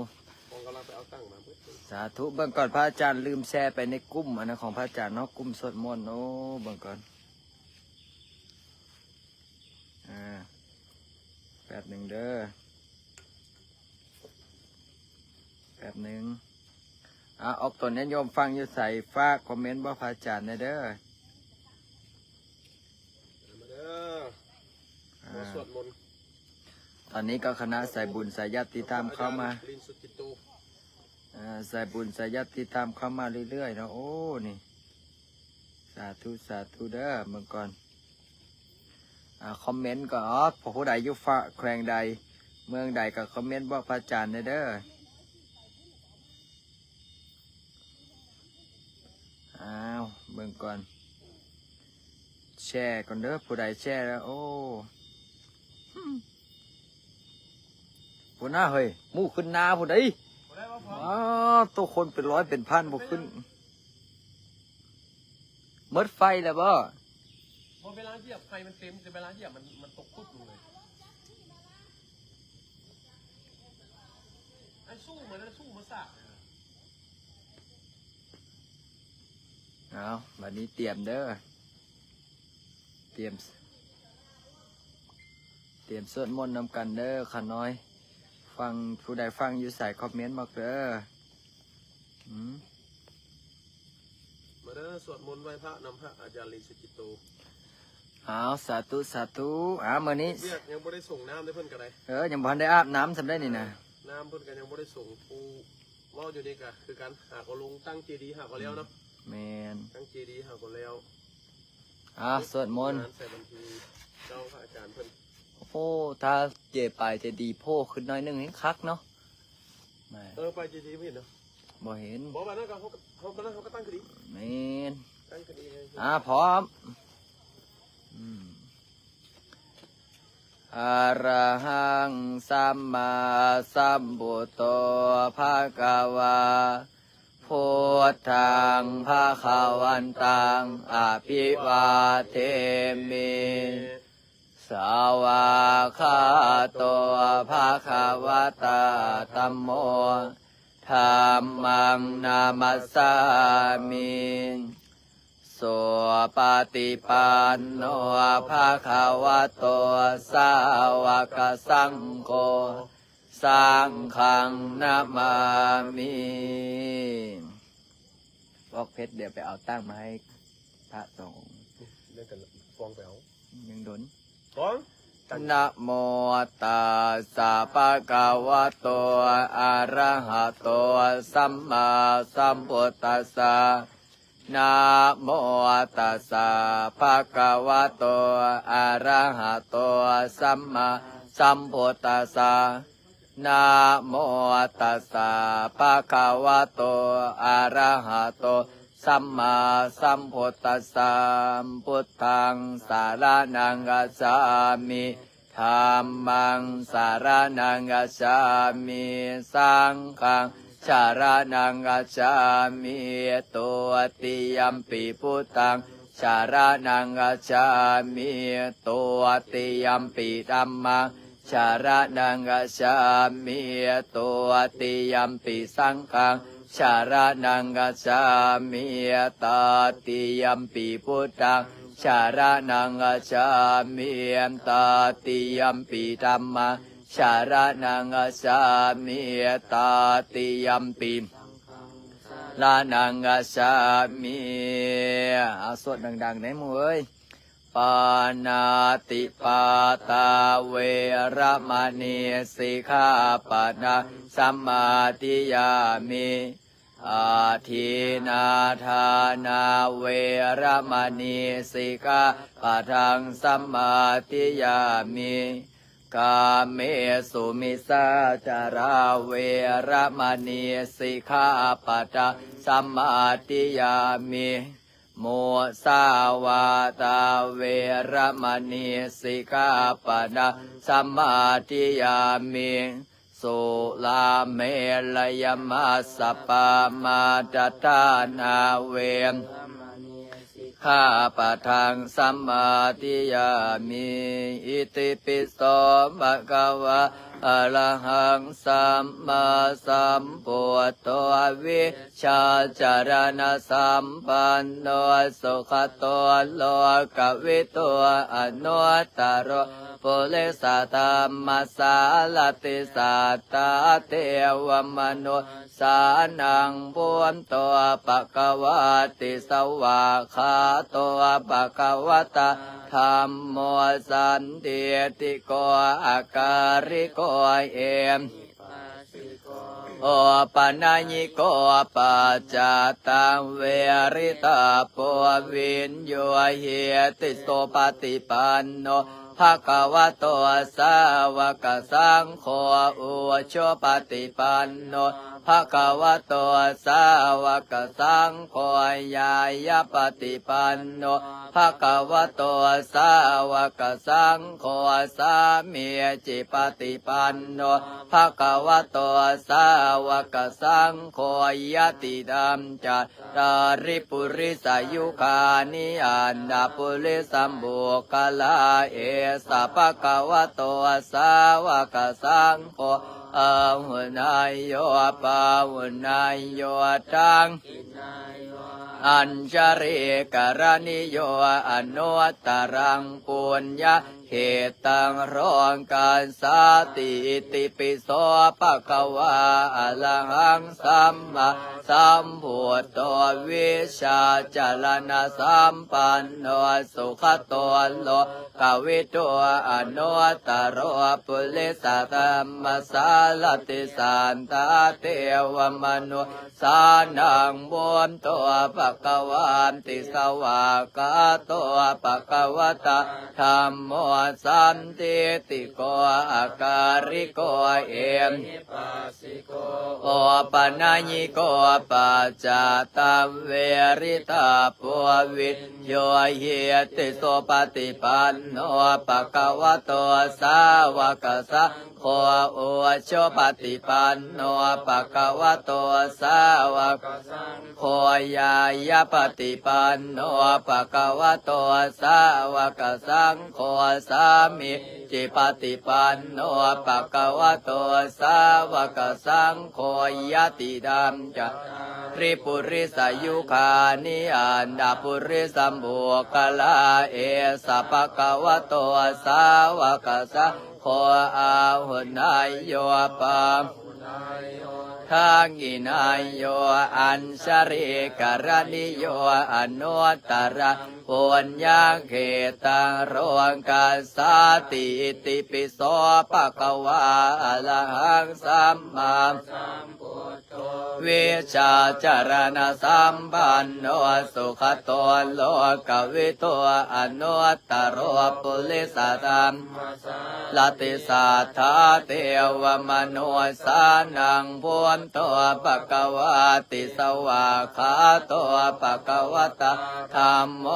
ຟອງກຳລັງໄປເອົາຕັ່ງມາເບີໜຶ່ງ. ສາທຸ. ເບິ່ງກ່ອນ ພະອາຈານລືມແຊໄປໃນກຸ່ມອັນນັ້ນຂອງພະອາຈານເນາະ ກຸ່ມສວດມົນ. ໂອ້ ເບິ່ງກ່ອນ ອ່າ ແປັບໜຶ່ງເດີ. ໜຶ່ງ ອ່າ ອອກຕົນຍາດໂຍມຟັງຢູ່ໃສ ຝາກຄອມເມັນບອກພະອາຈານແດ່ເດີ. ມາເດີ ອ່າ ມາສວດມົນ. ຕອນນີ້ກໍຄະນະສາຍບຸນສາຍຍາດຕິດຕາມເຂົ້າມາ ລິນສຸຈິດໂຕ ອ່າ ສາຍບຸນສາຍຍາດຕິດຕາມເຂົ້າມາເລື້ອຍໆເນາະ. ໂອ້ ນີ້ ສາທຸ ສາທຸເດີ. ເບິ່ງກ່ອນ ອ່າ ຄອມເມັນກໍ ອໍ ຜູ້ໃດຢູ່ຝາກແຂວງໃດ ເມືອງໃດກໍຄອມເມັນບອກພະອາຈານແດ່ເດີ. ອ້າວ ເບິ່ງກ່ອນ ແຊກ່ອນເດີ ຜູ້ໃດແຊແລ້ວ. ໂອ້ ພຸ້ນນະເຮີ້ຍ ໝູ່ຂຶ້ນໜ້າພຸ້ນໃດ໋. ອ້າວ ໂຕ ຄົນເປັນຮ້ອຍເປັນພັນບໍ່ຂຶ້ນ. ໝົດໄຟແລ້ວບໍ່? ບໍ່ ເວລາຢຽບໄຟມັນເຕັມ ແຕ່ເວລາຢຽບມັນ ມັນຕົກປຶບລົງເລີຍ. ອັນສູ້ມັນ ອັນສູ້ມາສາກ. ເອົາ ບັດນີ້ຕຽມເດີ ຕຽມ ຕຽມສວດມົນນຳກັນເດີຂ້ານ້ອຍ. ຟັງ ຜູ້ໃດຟັງຢູ່ໃສ ຄອມເມັນບອກເດີ. ອືມ ມາເດີ ສວດມົນໄຫວ້ພະນຳພະອາຈານລິນສຸຈິດໂຕ. ອ້າວ ສາທຸ ສາທຸ. ອ້າວ ມື້ນີ້ ວຽກຍັງບໍ່ໄດ້ສົ່ງນ້ຳເດ້ ເພິ່ນກໍໄດ້ ເອີ ຍັງບໍ່ທັນໄດ້ອາບນ້ຳສ່ຳໃດນີ້ນະ. ນ້ຳເພິ່ນກໍຍັງບໍ່ໄດ້ສົ່ງ. ຜູ້ເວົ້າຢູ່ນີ້ກໍຄືກັນ ຫາກໍລົງຕັ້ງເຈດີ ຫາກໍແລ້ວເນາະ. ແມ່ນ ຕັ້ງເຈດີ ຫາກໍແລ້ວ. ອ່າ ສວດມົນ ງານໃສ່ບັນທີເຈົ້າພະອາຈານເພິ່ນ. ໂອ້ ຖ້າເຈ ປາຍເຈດີໂຜ່ຂຶ້ນໜ້ອຍໜຶ່ງແຮ່ງຄັກເນາະ. ແມ່ນ ເອີ ປາຍເຈດີບໍ່ເຫັນເນາະ. ບໍ່ເຫັນ. ບໍ່ ບາດນັ້ນກໍເຮົາ ເຮົາ ບາດນັ້ນເຮົາກໍຕັ້ງຄືດີ. ແມ່ນ ຕັ້ງຄືດີ. ອ່າ ພ້ອມ. ອືມ ອະລະຫັງ ສຳມາສຳພຸດໂຕ ພະຄະວາ ພຸດທັງ ພະຄະວັນຕັງ ອະພິວາເທມິ. ສະວາກຂາໂຕ ພະຄະວະຕາ ທຳໂມ ທຳມັງ ນະມັດສາມິ. ສຸປະຕິປັນໂນ ພະຄະວະໂຕ ສາວະກະສັງໂຄ ສັງຄັງ ນະມາມິ. ບອກເພັດ ດຽວໄປເອົາຕັ່ງມາໃຫ້ພະສອງອົງ. ຍັງກັນ ຟອງໄປເອົາ ຍັງດົນ. ນະໂມຕັດສະ ພະຄະວະໂຕ ອະລະຫະໂຕ ສຳມາສຳພຸດຕັດສະ. ນະໂມຕັດສະ ພະຄະວະໂຕ ອະລະຫະໂຕ ສຳມາສຳພຸດຕັດສະ. ນະໂມຕັດສະ ພະຄະວະໂຕ ອະລະຫະໂຕ ສຳມາສຳພຸດຕັດສະ. ພຸດທັງ ສະລະນັງ ກັດສາມິ. ທຳມັງ ສະລະນັງ ກັດສາມິ. ສັງຄັງ ສະລະນັງ ກັດສາມິ. ທຸຕິຍຳປີ ພຸດທັງ ສະລະນັງ ກັດສາມິ. ທຸຕິຍຳປີ ທຳມັງ ສະລະນັງ ກັດສາມິ. ທຸຕິຍຳປີ ສັງຄັງ ສະລະນັງ ກັດສາມິ. ຕັດຕິຍຳປີ ພຸດທັງ ສະລະນັງ ກັດສາມິ. ຕັດຕິຍຳປີ ທຳມັງ ສະລະນັງ ກັດສາມິ. ຕັດຕິຍຳປີ ສະລະນັງ ກັດສາມິ. ອາ ສວດດັງໆ ໄດ້ໝູ່ເອີຍ. ປານາຕິປາຕາ ເວລະມະນີ ສິກຂາປະທັງ ສະມາທິຍາມິ. ອາທິນນາທານາ ເວລະມະນີ ສິກຂາປະທັງ ສະມາທິຍາມິ. ກາເມສຸມິດສາຈາລາ ເວລະມະນີ ສິກຂາປະທັງ ສະມາທິຍາມິ. ມຸສາວາທາ ເວລະມະນີ ສິກຂາປະທັງ ສະມາທິຍາມິ. ສຸລາເມລະຍະມັດສະປາມາດຖານາ ເວລະມະນີ ສິກຂາປະທັງ ສະມາທິຍາມິ. ອິຕິປິໂສ ພະຄະວາ ອະລະຫັງ ສຳມາສຳພຸດໂທ ວິຊາຈະລະນະສຳປັນໂນ ສຸກະໂຕ ໂລກະວິທູ ອະນຸດຕະໂລ ປຸລິສະທຳມະສາລະຕິ ສັດຖາເທວະມະນຸດສານັງ ພຸດໂທ ພະຄະວາຕິ ສະຫວາກຂາໂຕ ພະຄະວະຕາ ທຳໂມ ສັນທິດຖິໂກ ອາກາລິໂກ ເອ ໂອປະນະຍິໂກ ປັດຈາຕັງ ເວລິຕາໂປ ວິນໂຍ ຫິຕິ ສຸປະຕິປັນໂນ ພະຄະວະໂຕ ສາວະກະສັງໂຄ ອຸຈຸປະຕິປັນໂນ ພະຄະວະໂຕ ສາວະກະສັງໂຄ ຍາຍະປະຕິປັນໂນ ພະຄະວະໂຕ ສາວະກະສັງໂຄ ສາມີຈິປະຕິປັນໂນ ພະຄະວະໂຕ ສາວະກະສັງໂຄ ຍະຕິດຳ ຈະຕາລິ ປຸລິສະຍຸຄານິ ອັດຖະປຸລິສະບຸກຄະລາ ເອສະ ພະຄະວະໂຕ ສາວະກະສັງໂຄ ອາຫຸເນຍໂຍ ປາຫຸເນຍໂຍ ທັງ ອັນຊະລີກະລະນີໂຍ ອະນຸດຕະລັງ ປຸນຍະ ເຂດຕັງ ໂລກັດສາຕິ ອິຕິປິໂສ ພະຄະວາ ອະລະຫັງ ສຳມາສຳພຸດໂທ ວິຊາຈະລະນະສຳປັນໂນ ສຸກະໂຕ ໂລກະວິທູ ອະນຸດຕະໂລ ປຸລິສະທຳມະສາລະຕິ ສັດຖາເທວະມະນຸດ ສານັງ ພຸດໂທ ພະຄະວາຕິ ສະຫວາກຂາໂຕ ພະຄະວະຕາ ທຳໂມ ສັນທິດຖິໂກ ອາກາລິໂກ ເອຫິປັດສິໂກ ໂອປະນະຍິໂກ ປັດຈາຕັງ ເວລິຕາໂປ ວິນໂຍ ຫິດທິ ສຸປະຕິປັນໂນ ພະຄະວະໂຕ ສາວະກະສັງ ໂຄ ອຸຈຸປະຕິປັນໂນ ພະຄະວະໂຕ ສາວະກະສັງໂຄ ຍາຍະປະຕິປັນໂນ ພະຄະວະໂຕ ສາວະກະສັງໂຄ ສາມີຈິປະຕິປັນໂນ ພະຄະວະໂຕ ສາວະກະສັງໂຄ ຍະຕິດຳ ຈະຕາລິ ປຸລິສະຍຸຄານິ ອັດຖະປຸລິສະບຸກຄະລາ ເອສະ ພະຄະວະໂຕ ສາວະກະສັງໂຄ ອາຫຸເນຍໂຍ ປາຫຸເນຍໂຍ ທັກຂິເນຍໂຍ ອັນຊະລີກະລະນີໂຍ ອະນຸດຕະລັງ ປຸນຍະເຂດຕັງ ໂລກັດສາຕິ ອິຕິປິໂສ ພະຄະວາ ອະລະຫັງ ສຳມາສຳພຸດ ວິຊາຈາລະນະສຳປັນໂນ ສຸຂະໂຕ ໂລກະວິທູ ອະນຸດຕະໂລ ປຸລິສະທຳມະສາລະຕິ ສັດຖາເທວະມະນຸດສານັງ ພຸດໂທ ພະຄະວາຕິ ສະຫວາກຂາໂຕ ພະຄະວະຕາ ທຳໂມ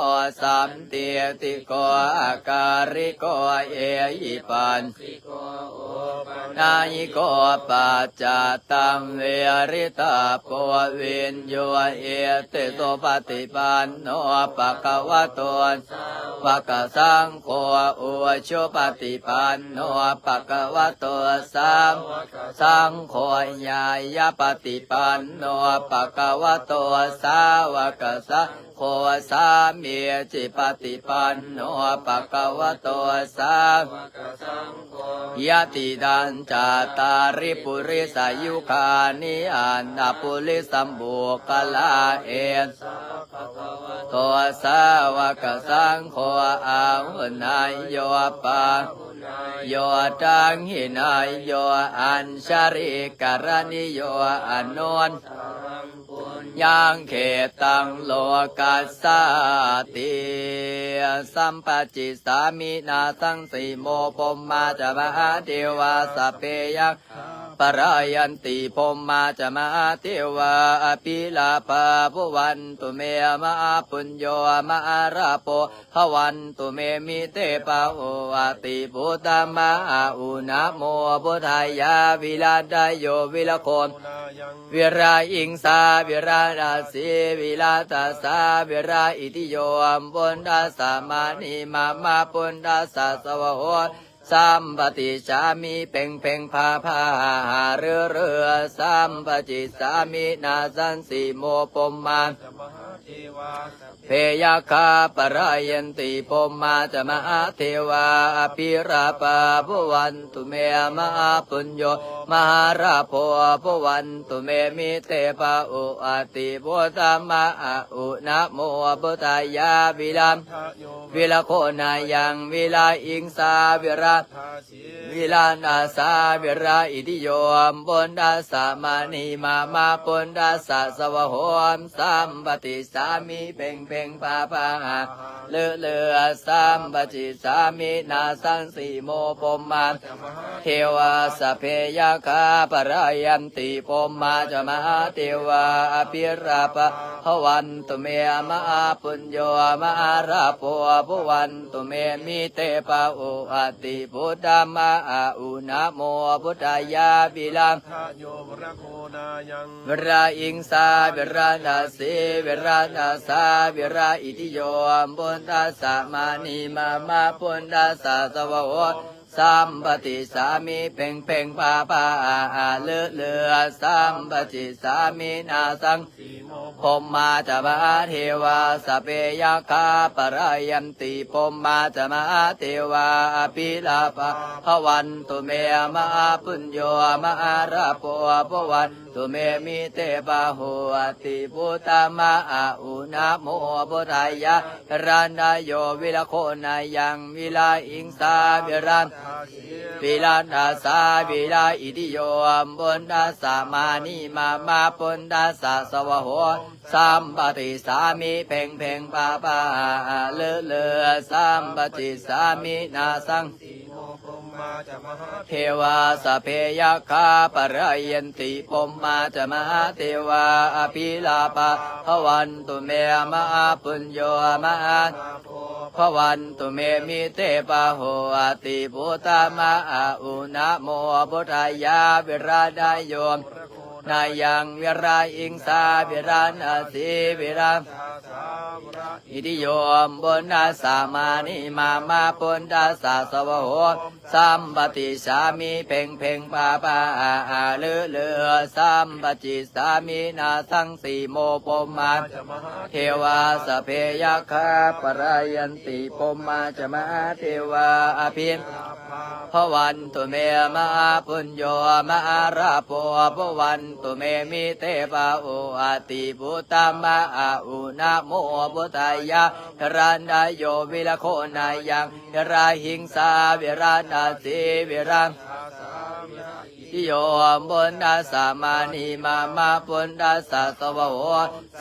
ສັນທິດຖິໂກ ອາກາລິໂກ ເອຫິປັດສິ ນາຍິໂກ ປັດຈາຕັງ ເວລິຕາໂປ ວິນໂຍ ອິດທິ ສຸປະຕິປັນໂນ ພະຄະວະໂຕ ສາວະກະສັງໂຄ ອຸຈຸປະຕິປັນໂນ ພະຄະວະໂຕ ສາວະກະສັງໂຄ ຍາຍະປະຕິປັນໂນ ພະຄະວະໂຕ ສາວະກະສັງ ໂຄ ສາມີຈິປະຕິປັນໂນ ພະຄະວະໂຕ ສາວະກະສັງໂຄ ຍະຕິຕັງ ຈາຕາລິ ປຸລິສະຍຸຄານິ ອັດຖະປຸລິສະບຸກຄະລາ ເອສະ ພະຄະວະໂຕ ສາວະກະສັງໂຄ ອາຫຸເນຍໂຍ ປາຫຸເນຍໂຍ ທັກຂິເນຍໂຍ ອັນຊະລີກະລະນີໂຍ ອະນຸດຕະລັງ ປຸນຍັງເຂດຕັງ ໂລກັດສາຕິ ສຳປັດຈິສາມິ ນາສັງສີໂມ ພົມມາຈະມະຫາເທວາ ສັບເພຍັງ ປະລາຍັນຕິ ພົມມາຈະມະຫາເທວາ ອະພິລາພາ ພະວັນຕຸເມ ມະຫາປຸນໂຍ ມະຫາລາໂພ ພະວັນຕຸເມ ມິເຕພະໂຫ ອະຕິພຸດທະມະຫາອຸ ນະໂມພຸດທາຍາ ວິລະດາໂຍ ວິລະໂຄ ວິລະອິງສາ ວິລະດາສີ ວິລະຕາສາ ວິລະອິທິໂຍ ພຸດທະສະມານີ ມະມະພຸດທະສະສະວະໂຫ ສຳປະຕິສາມິ ເພັງເພັງພາພາ ຫາຫາລືລື ສຳປະຈິສາມິ ນາສັງສີໂມ ພົມມາ ເພຍັກຂາ ປະລາຍັນຕິ ພົມມາຈະມະຫາເທວາ ອະພິລາພາ ພະວັນຕຸເມ ມະຫາປຸນໂຍ ມະຫາລາໂພ ພະວັນຕຸເມ ມິເຕພາໂຫ ອະຕິພຸດທະມະຫາອຸ ນະໂມພຸດທາຍາ ວິລັງ ວິລະໂຄນາຍັງ ວິລະອິງສາ ວິລະ ວິລະນາສາ ວິລະອິຕິໂຍ ພຸດທັດສະ ມະນີມາມະ ພຸດທັດສະ ສະວະໂຫ ສຳປະຕິສາມິ ເພັງເພັງພາພາ ຫາຫາລືລື ສຳປະຈິສາມິ ນາສັງສີໂມ ພົມມາ ເທວາ ສະເພຍັກຂາ ປະລາຍັນຕິ ພົມມາຈະມະຫາເທວາ ອະພິລາພາ ພະວັນຕຸເມ ມະຫາປຸນໂຍ ມະຫາລາໂພ ພະວັນຕຸເມ ມິເຕພາໂຫ ອະຕິພຸດທະມະຫາອຸ ນະໂມພຸດທາຍາ ວິລັງ ໂຍ ວະລະໂຄນາຍັງ ວະລະອິງສາ ວະລະນາສີ ວະລະນາສາ ວະລະອິຕິໂຍ ພຸດທັດສະ ມະນີມາມະ ພຸດທັດສະ ສະວະໂຫ ສຳປະຕິສາມິ ເພັງເພັງພາພາ ອາອາເລີເລີ ສຳປະຈິສາມິ ນາສັງ ພົມມາຈະມະຫາເທວາ ສະເພຍັກຂາ ປະລາຍັນຕິ ພົມມາຈະມະຫາເທວາ ອະພິລາພາ ພະວັນຕຸເມ ມະຫາປຸນໂຍ ມະຫາລາໂພ ພະວັນຕຸເມ ມິເຕພາໂຫ ອະຕິພຸດທະມະຫາອຸ ນະໂມພຸດທາຍາ ວະລະນະໂຍ ວິລະໂຄນາຍັງ ວິລະອິງສາ ວິລະ ວິລະນາສາ ວິລະອິຕິໂຍ ພຸດທັດສະ ມະນີມາມະ ພຸດທັດສະ ສະວະໂຫ ສຳປະຕິສາມິ ເພັງເພັງພາພາ ເລີເລີ ສຳປະຈິສາມິ ນາສັງ ເທວາ ສະເພຍັກຂາ ປະລາຍັນຕິ ພົມມາຈະມະຫາເທວາ ອະພິລາພາ ພະວັນຕຸເມ ມະຫາປຸນໂຍ ມະຫາ ພະວັນຕຸເມ ມິເຕພາໂຫ ອະຕິພຸດທະມະຫາອຸ ນະໂມພຸດທາຍາ ວະລະນະໂຍ ນາຍັງ ວະລະອິງສາ ວະລະນາສີ ວະລະ ອິຕິໂຍ ພຸດທັດສະ ມະນີມາມະ ພຸດທັດສະ ສະວະໂຫ ສຳປະຕິສາມິ ເພັງເພັງພາພາ ອາອາເລີເລີ ສຳປະຈິສາມິ ນາສັງສີໂມ ພົມມາ ເທວາ ສະເພຍັກຂາ ປະລາຍັນຕິ ພົມມາຈະມະຫາເທວາ ອະພິ ພະວັນຕຸເມ ມະຫາປຸນໂຍ ມະຫາລາໂພ ພະວັນຕຸເມ ມິເຕພາໂຫ ອະຕິພຸດທະມະຫາອຸ ນະໂມພຸດທາຍາ ວະລະນະໂຍ ວິລະໂຄນາຍັງ ວະລະຫິງສາ ວະລະນາສີ ວະລະ ຕິໂຍ ພຸດທັດສະ ມະນີມາມະ ພຸດທັດສະ ສະວະໂຫ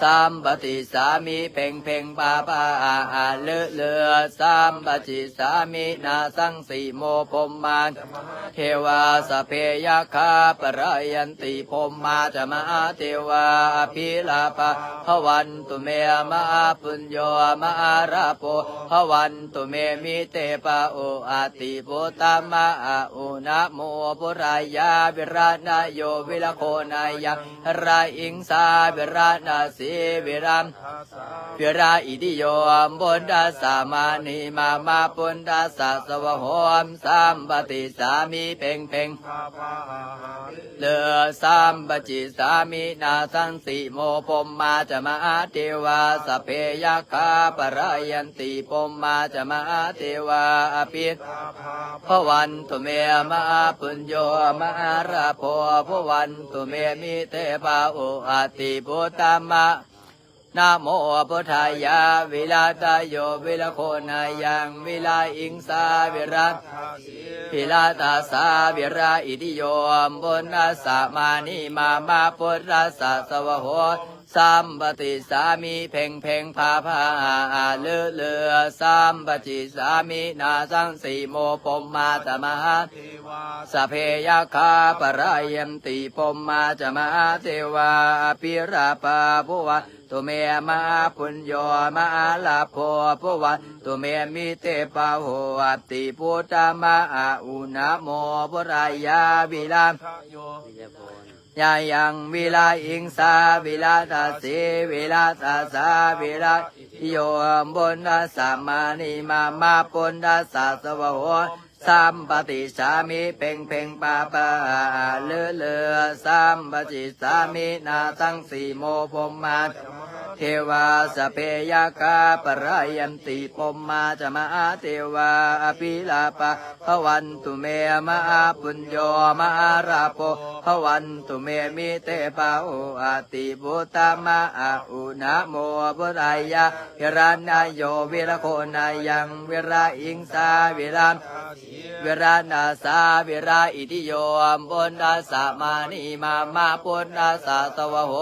ສຳປະຕິສາມິ ເພັງເພັງພາພາ ອາອາເລີເລີ ສຳປະຈິສາມິ ນາສັງສີໂມ ພົມມາ ເທວາ ສະເພຍັກຂາ ປະລາຍັນຕິ ພົມມາຈະມະຫາເທວາ ອະພິລາພາ ພະວັນຕຸເມ ມະຫາປຸນໂຍ ມະຫາລາໂພ ພະວັນຕຸເມ ມິເຕພາໂຫ ອະຕິພຸດທະມະຫາອຸ ນະໂມພຸດທາຍາ ວະລະນະໂຍ ວະລະໂຄນາຍັງ ວະລະອິງສາ ວະລະນາສີ ວະລະ ວະລະອິຕິໂຍ ພຸດທັດສະ ມະນີມາມະ ພຸດທັດສະ ສະວະໂຫ ສຳປະຕິສາມິ ເພັງເພັງ ເລີ ສຳປະຈິສາມິ ນາສັງສີໂມ ພົມມາຈະມະຫາເທວາ ສະເພຍັກຂາ ປະລາຍັນຕິ ພົມມາຈະມະຫາເທວາ ອະພິ ພະວັນຕຸເມ ມະຫາປຸນໂຍ ມະຫາລາໂພ ພະວັນຕຸເມ ມິເຕພາໂຫ ອະຕິພຸດທະມະ ນະໂມພຸດທາຍາ ວິລະຕະໂຍ ວິລະໂຄນາຍັງ ວິລະອິງສາ ວິລະ ວິລະຕາສາ ວິລະອິຕິໂຍ ພຸດທັດສະ ມະນີມາມະ ພຸດທັດສະ ສະວະໂຫ ສຳປະຕິສາມິ ເພັງເພັງພາພາ ອາອາເລີເລີ ສຳປະຈິສາມິ ນາສັງສີໂມ ພົມມາຈະມະຫາ ສະເພຍັກຂາ ປະລາຍັນຕິ ພົມມາຈະມະຫາເທວາ ອະພິລາພາ ພະວັນຕຸເມ ມະຫາປຸນໂຍ ມະຫາລາໂພ ພະວັນຕຸເມ ມິເຕພາໂຫ ອະຕິພຸດທະມະຫາອຸ ນະໂມພຸດທາຍາ ວິລະ ຍາຍັງ ວິລະອິງສາ ວິລະຕາສີ ວິລະຕາສາ ວິລະ ໂຍ ພຸດທັດສະ ມະນີມາມະ ພຸດທັດສະ ສະວະໂຫ ສຳປະຕິສາມິ ເພັງເພັງປະປະອາອາລືລື ສຳປະຕິສາມິ ນາສັງສີໂມ ພົມມາຈະມະຫາເທວາ ສະເພຍັກຂາ ປະລາຍັນຕິ ພົມມາຈະມະຫາເທວາ ອະພິລາພາ ພະວັນຕຸເມ ມະຫາປຸນໂຍ ມະຫາລາໂພ ພະວັນຕຸເມ ມິເຕພາໂຫ ອະຕິພຸດທະມະອາອຸ ນະໂມພຸດທາຍາ ວິລັນນະໂຍ ວິລະໂຄນາຍັງ ວິລະອິງສາ ວິລະ ວິລະນາສາ ວິລະອິຕິໂຍ ພຸດທັດສະ ມານີມາມະ ພຸດທັດສະ ສະວາໂຫ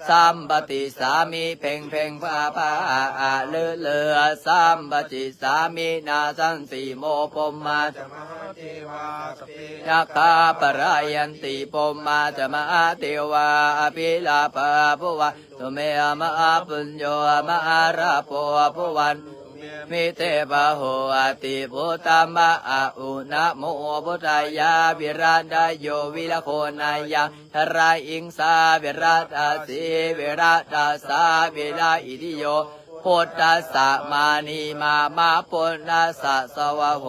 ສຳປະຕິສາມິ ເພັງເພັງພາພາອາອາລືລື ສຳປະຕິສາມິ ນາສັງສີໂມ ພົມມາຈະມະຫາເທວາ ສະເພຍັກຂາ ປະລາຍັນຕິ ພົມມາຈະມະຫາເທວາ ອະພິລາພາ ພະວັນຕຸເມ ມະຫາປຸນໂຍ ມະຫາລາໂພ ພະວັນ ມິເຕພາໂຫ ອະຕິພຸດທະມະອາອຸ ນະໂມພຸດທາຍາ ວິລັນນະໂຍ ວິລະໂຄນາຍັງ ທະລາອິງສາ ວິລະຕາສີ ວິລະຕາສາ ວິລະອິຕິໂຍ ພຸດທັດສະ ມານີມາມະ ພຸດທັດສະ ສະວາໂຫ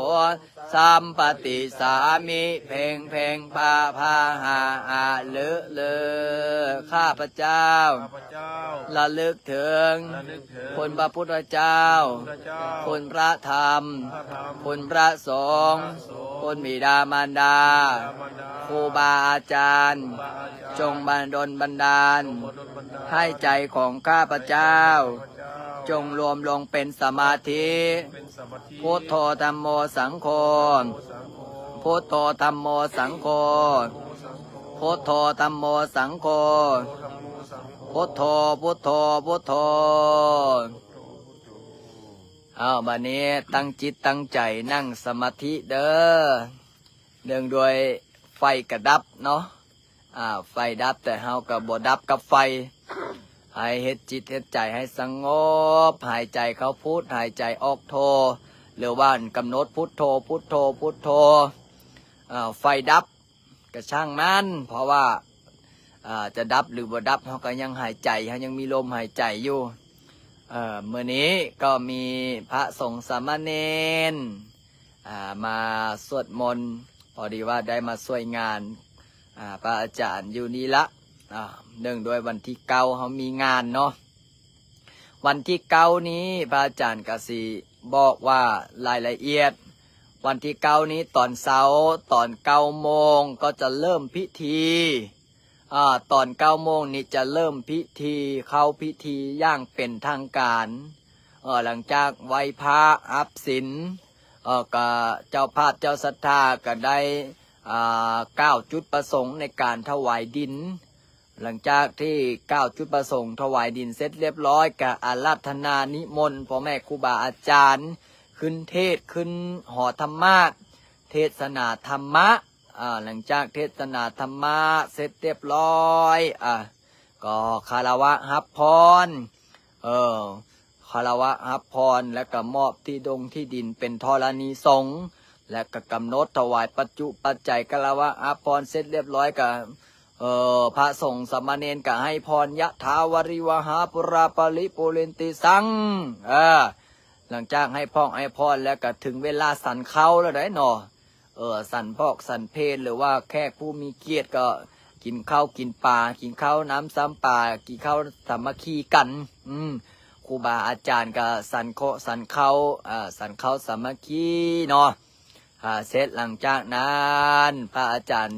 ສຳປະຕິສາມິ ເພັງເພັງພາພາຫາອາລຶເລີ. ຂ້າພະເຈົ້າ ຂ້າພະເຈົ້າ ລະລຶກເຖິງ ລະນຶກເຖິງ ຄຸນພະພຸດທະເຈົ້າ ຄຸນພະເຈົ້າ ຄຸນພະທຳ ພະທຳ ຄຸນພະສົງ ພະສົງ ຄຸນບິດາມານດາ ບິດາມານດາ ຄູບາອາຈານ ຄູບາອາຈານ ຈົ່ງບັນດົນບັນດານ ຈົ່ງບັນດົນບັນດານ ໃຫ້ໃຈຂອງຂ້າພະເຈົ້າ ໃຫ້ໃຈຂອງຂ້າພະເຈົ້າ ຈົ່ງລວມລົງເປັນສະມາທິ ເປັນ ສະມາທິ ພຸດໂທ ທຳໂມ ສັງໂຄ ພຸດໂທ ທຳໂມ ສັງໂຄ ພຸດໂທ ທຳໂມ ສັງໂຄ ພຸດໂທ ທຳໂມ ສັງໂຄ ພຸດໂທ ພຸດໂທ ພຸດໂທ. ອ້າວ ບາດນີ້ຕັ້ງຈິດຕັ້ງໃຈນັ່ງສະມາທິເດີ. ເນື່ອງດ້ວຍໄຟກະດັບເນາະ ອ່າ ໄຟດັບ ແຕ່ເຮົາກໍບໍ່ດັບກັບໄຟ. ໃຫ້ເຮັດຈິດເຮັດໃຈໃຫ້ສະຫງົບ, ຫາຍໃຈເຂົ້າພຸດ ຫາຍໃຈອອກໂທ ຫຼືວ່າກຳນົດພຸດໂທ ພຸດໂທ ພຸດໂທ. ເອີ ໄຟດັບກໍຊ່າງມັນ ເພາະວ່າ ອ່າ ຈະດັບຫຼືບໍ່ດັບ ເຮົາກໍຍັງຫາຍໃຈ ເຮົາຍັງມີລົມຫາຍໃຈຢູ່. ເອີ ມື້ນີ້ກໍມີພະສົງສາມະເນນ ອ່າ ມາສວດມົນ ພໍດີວ່າໄດ້ມາຊ່ວຍງານ ອ່າ ພະອາຈານຢູ່ນີ້ລະ. ອ່າ ເນື່ອງດ້ວຍວັນທີເກົ້າເຮົາມີງານເນາະ ວັນທີເກົ້ານີ້ພະອາຈານກະຊິບອກວ່າລາຍລະອຽດ ວັນທີເກົ້ານີ້ຕອນເຊົ້າ ຕອນເກົ້າໂມງກໍຈະເລີ່ມພິທີ ອາ ຕອນເກົ້າໂມງນີ້ຈະເລີ່ມພິທີ ເຂົ້າພິທີຢ່າງເປັນທາງການ. ເອີ ຫຼັງຈາກໄຫວ້ພະຮັບສິນ ເອີ ກະເຈົ້າພາບເຈົ້າສັດທາກະໄດ້ ອ່າ ກ່າວຈຸດປະສົງໃນການຖວາຍດິນ. ຫຼັງຈາກທີ່ກ່າວຈຸດປະສົງຖວາຍດິນເສັດລຽບຮ້ອຍ ກະອາລາທະນານິມົນພໍ່ແມ່ຄູບາອາຈານ ຂຶ້ນເທດ ຂຶ້ນຫໍທຳມະ ເທດສະໜາທຳມະ. ອາ ຫຼັງຈາກເທດສະໜາທຳມະເສັດລຽບຮ້ອຍ ອາ ກໍຄາລະວະຮັບພອນ ເອີ ຄາລະວະຮັບພອນ ແລ້ວກໍມອບທີ່ດົງທີ່ດິນເປັນທໍລະນີສົງ ແລ້ວກໍກຳນົດຖວາຍປັດຈຸປັດໄຈ ຄາລະວະຮັບພອນເສັດລຽບຮ້ອຍ ກໍ ເອີ ພະສົງສາມະເນນກໍໃຫ້ພອນ ຍະຖາວາລິວະຫາປູຣາປະລິປູເຣນຕິສັງ ເອີ ຫຼັງຈາກໃຫ້ພອກໃຫ້ພອນແລ້ວ ກໍເຖິງເວລາສັນເຂົ້າແລ້ວໃດ໋ເນາະ. ເອີ ສັນພອກສັນເພນ ຫຼືວ່າແຂກຜູ້ມີກຽດກໍກິນເຂົ້າກິນປາ ກິນເຂົ້ານ້ຳຊຳປາ ກິນເຂົ້າສາມັກຄີກັນ. ອືມ ຄູບາອາຈານກໍສັນເຄາະສັນເຂົ້າ ເອີ ສັນເຂົ້າສາມັກຄີເນາະ. ອາ ເສັດຫຼັງຈາກນັ້ນ ພະອາຈານ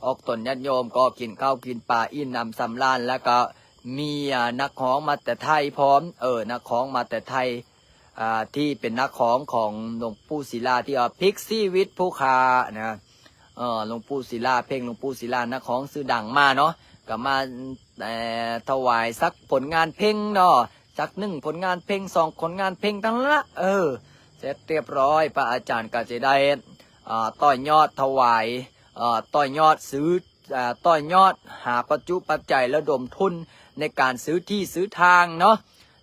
ອອກຕົນຍາດໂຍມກໍກິນເຂົ້າກິນປາ ອີ່ມໜຳສຳລານ ແລ້ວກໍມີ ອາ ນັກຮ້ອງມາແຕ່ໄທພ້ອມ ເອີ ນັກຮ້ອງມາແຕ່ໄທ ອ່າ ທີ່ເປັນນັກຮ້ອງຂອງຫຼວງປູ່ສີລາ ທີ່ວ່າພລິກຊີວິດຜູ້ຂ້ານະ ເອີ ຫຼວງປູ່ສີລາ ເພງຫຼວງປູ່ສີລາ ນັກຮ້ອງຊື່ດັງມາເນາະ ກໍມາ ເອີ ຖວາຍສັກຜົນງານເພງເນາະ ສັກໜຶ່ງຜົນງານເພງ ສອງຜົນງານເພງເທົ່ານັ້ນລະ. ເອີ ເສັດລຽບຮ້ອຍ ພະອາຈານກໍຈະໄດ້ ອ່າ ຕໍ່ຍອດຖວາຍ ອ່າ ຕໍ່ຍອດຊື້ ອ່າ ຕໍ່ຍອດຫາປັດຈຸປັດໄຈລະດົມທຶນໃນການຊື້ທີ່ຊື້ທາງເນາະ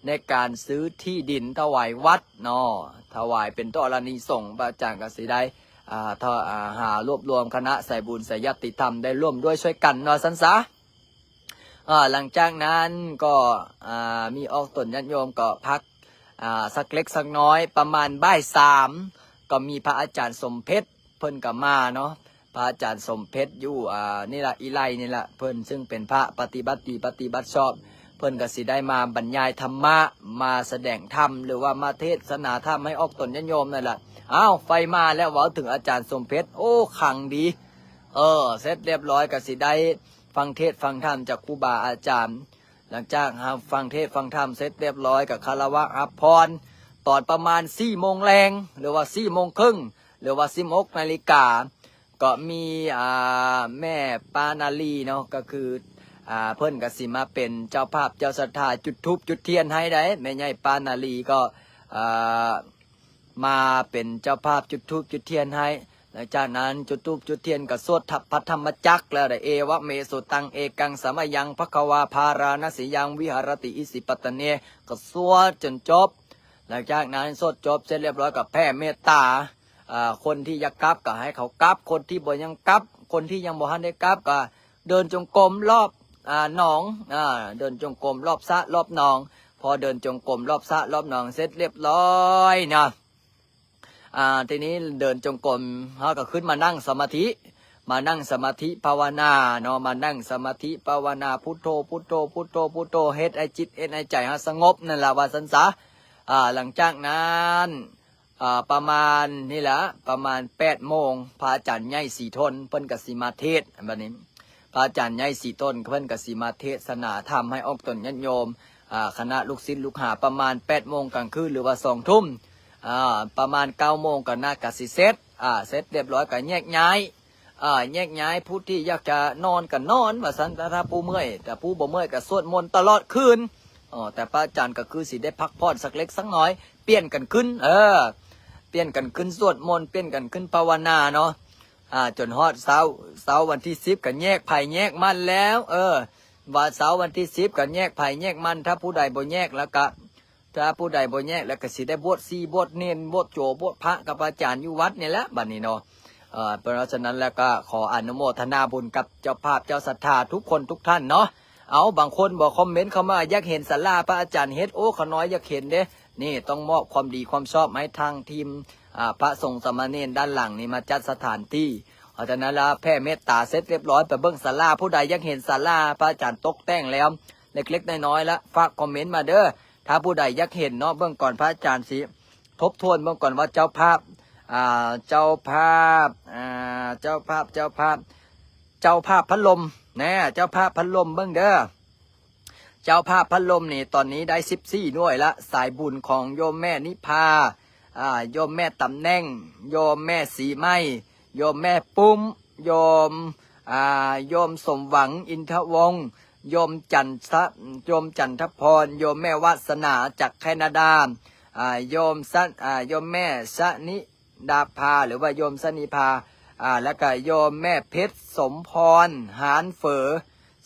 ໃນການຊື້ທີ່ດິນຖວາຍວັດເນາະ ຖວາຍເປັນທໍລະນີສົງ ພະອາຈານກໍຊິໄດ້ ອ່າ ຖະ ອ່າ ຫາລວບລວມຄະນະສາຍບຸນສາຍຍາດຕິທຳໄດ້ຮ່ວມດ້ວຍຊ່ວຍກັນວ່າຊັ້ນຊະ. ອ່າ ຫຼັງຈາກນັ້ນກໍ ອ່າ ມີອອກຕົນຍາດໂຍມກໍພັກ ອ່າ ສັກເລັກສັກນ້ອຍ ປະມານບ່າຍສາມ ກໍມີພະອາຈານສົມເພັດ ເພິ່ນກໍມາເນາະ ພະອາຈານສົມເພັດຢູ່ ອ່າ ນີ້ລະ ອີໄລນີ້ລະ ເພິ່ນຊຶ່ງເປັນພະປະຕິບັດດີປະຕິບັດຊອບ ເພິ່ນກໍຊິໄດ້ມາບັນຍາຍທຳມະ ມາສະແດງທຳ ຫຼືວ່າມາເທດສະໜາທຳໃຫ້ອອກຕົນຍາດໂຍມນັ້ນລະ. ອ້າວ ໄຟມາແລ້ວ ເວົ້າເຖິງອາຈານສົມເພັດ ໂອ້ ຄັງດີ. ເອີ ເສັດລຽບຮ້ອຍກໍຊິໄດ້ຟັງເທດຟັງທຳຈາກຄູບາອາຈານ. ຫຼັງຈາກຮັບຟັງເທດຟັງທຳເສັດລຽບຮ້ອຍ ກໍຄາລະວະຮັບພອນ ຕອນປະມານສີ່ໂມງແລງ ຫຼືວ່າສີ່ໂມງເຄິ່ງ ຫຼືວ່າສິບຫົກນາລິກາ ກໍມີ ອ່າ ແມ່ປ້ານາລີເນາະ ກໍຄື ອ່າ ເພິ່ນກໍຊິມາເປັນເຈົ້າພາບເຈົ້າສັດທາ ຈຸດທູບຈຸດທຽນໃຫ້ໄດ໋. ແມ່ໃຫຍ່ປ້ານາລີກໍ ອ່າ ມາເປັນເຈົ້າພາບຈຸດທູບຈຸດທຽນໃຫ້. ຫຼັງຈາກນັ້ນຈຸດທູບຈຸດທຽນກໍສວດພະທຳມະຈັກແລ້ວ ເອວະເມສຸຕັງ ເອກັງສະມະຍັງ ພະຄະວາ ພາລານະສີຍັງ ວິຫາຣະຕິ ອິສິປະຕະເນ ກໍສວດຈົນຈົບ. ຫຼັງຈາກນັ້ນສວດຈົບເສັດລຽບຮ້ອຍ ກໍແຜ່ເມດຕາ ອ່າ ຄົນທີ່ຢາກກັບກໍໃຫ້ເຂົາກັບ ຄົນທີ່ບໍ່ຍັງກັບ ຄົນທີ່ຍັງບໍ່ທັນໄດ້ກັບກໍເດີນຈົງກົມລອບ ອ່າ ໜອງ ອ່າ ເດີນຈົງກົມລອບສະລອບໜອງ. ພໍເດີນຈົງກົມລອບສະລອບໜອງເສັດລຽບຮ້ອຍນະ ອ່າ ທີນີ້ເດີນຈົງກົມ ເຮົາກໍຂຶ້ນມານັ່ງສະມາທິ ມານັ່ງສະມາທິພາວະນາເນາະ ມານັ່ງສະມາທິພາວະນາ ພຸດໂທ ພຸດໂທ ພຸດໂທ ພຸດໂທ ເຮັດໃຫ້ຈິດ ເຮັດໃຫ້ໃຈເຮົາສະຫງົບນັ້ນລະ ວ່າຊັ້ນຊະ. ອ່າ ຫຼັງຈາກນັ້ນ ອ່າ ປະມານນີ້ລະ ປະມານແປດໂມງ ພະອາຈານໃຫຍ່ສີທົນ ເພິ່ນກໍຊິມາເທດ ບັດນີ້ ພະອາຈານໃຫຍ່ສີທົນ ເພິ່ນກໍຊິມາເທດສະໜາທຳໃຫ້ອອກຕົນຍາດໂຍມ ອ່າ ຄະນະລູກສິດລູກຫາ ປະມານແປດໂມງກາງຄືນ ຫຼືວ່າສອງທຸ່ມ ອ່າ ປະມານເກົ້າໂມງກໍໜ້າກະຊິເສັດ ອ່າ ເສັດລຽບຮ້ອຍກໍແຍກຍ້າຍ ອ່າ ແຍກຍ້າຍ ຜູ້ທີ່ຢາກຈະນອນກໍນອນ ວ່າຊັ້ນ ຖ້າຜູ້ເມື່ອຍ ແຕ່ຜູ້ບໍ່ເມື່ອຍກໍສວດມົນຕະຫຼອດຄືນ. ອໍ ແຕ່ພະອາຈານກໍຄືຊິໄດ້ພັກຜ່ອນສັກເລັກສັກນ້ອຍ ປ່ຽນກັນຂຶ້ນ ເອີ ປ່ຽນກັນຂຶ້ນສວດມົນ ປ່ຽນກັນຂຶ້ນພາວະນາເນາະ ອ່າ ຈົນຮອດເຊົ້າ ເຊົ້າວັນທີສິບກໍແຍກໃຜແຍກມັນແລ້ວ ເອີ ວ່າເຊົ້າວັນທີສິບກໍແຍກໃຜແຍກມັນ ຖ້າຜູ້ໃດບໍ່ແຍກແລ້ວກະ ຖ້າຜູ້ໃດບໍ່ແຍກແລ້ວກໍຊິໄດ້ບວດຊີ ບວດເນນ ບວດໂຈ ບວດພະກັບອາຈານຢູ່ວັດນີ້ແຫຼະ ບັດນີ້ເນາະ. ເອີ ເພາະສະນັ້ນແລ້ວກໍຂໍອະນຸໂມທະນາບຸນກັບເຈົ້າພາບເຈົ້າສັດທາທຸກຄົນທຸກທ່ານເນາະ. ເອົາ ບາງຄົນບໍ່ຄອມເມັນເຂົ້າມາ ຢາກເຫັນສາລາພະອາຈານເຮັດ ໂອ້ ຂ້ານ້ອຍຢາກເຫັນເດ້. ນີ້ຕ້ອງມອບຄວາມດີຄວາມຊອບໃຫ້ທາງທີມ ອ່າ ພະສົງສາມະເນນດ້ານຫຼັງນີ້ມາຈັດສະຖານທີ່. ເພາະສະນັ້ນລະ ແຜ່ເມດຕາເສັດລຽບຮ້ອຍ ໄປເບິ່ງສາລາ ຜູ້ໃດຢາກເຫັນສາລາພະອາຈານຕົກແຕ່ງແລ້ວ ເລັກໆນ້ອຍໆລະ ຝາກຄອມເມັນມາເດີ້ ຖ້າຜູ້ໃດຢາກເຫັນເນາະ. ເບິ່ງກ່ອນ ພະອາຈານຊິທົບທວນເບິ່ງກ່ອນວ່າເຈົ້າພາບ ອ່າ ເຈົ້າພາບ ອ່າ ເຈົ້າພາບ ເຈົ້າພາບ ເຈົ້າພາບພັດລົມ ແນ່ ເຈົ້າພາບພັດລົມເບິ່ງເດີ້. ເຈົ້າພາບພັດລົມນີ້ ຕອນນີ້ໄດ້ສິບສີ່ໜ່ວຍລະ ສາຍບຸນຂອງໂຍມແມ່ນິພາ ອ່າ ໂຍມແມ່ຕຳແໜ່ງ ໂຍມແມ່ສີໄໝ ໂຍມແມ່ປຸ້ມ ໂຍມ ອ່າ ໂຍມສົມຫວັງ ອິນທະວົງ ໂຍມຈັນທະ ໂຍມຈັນທະພອນ ໂຍມແມ່ວາສະໜາຈາກແຄນາດາ ອ່າ ໂຍມສະ ອ່າ ໂຍມແມ່ສະນິດາພາ ຫຼືວ່າໂຍມສະນິພາ ອ່າ ແລ້ວກະໂຍມແມ່ເພັດສົມພອນ ຫານເຝີ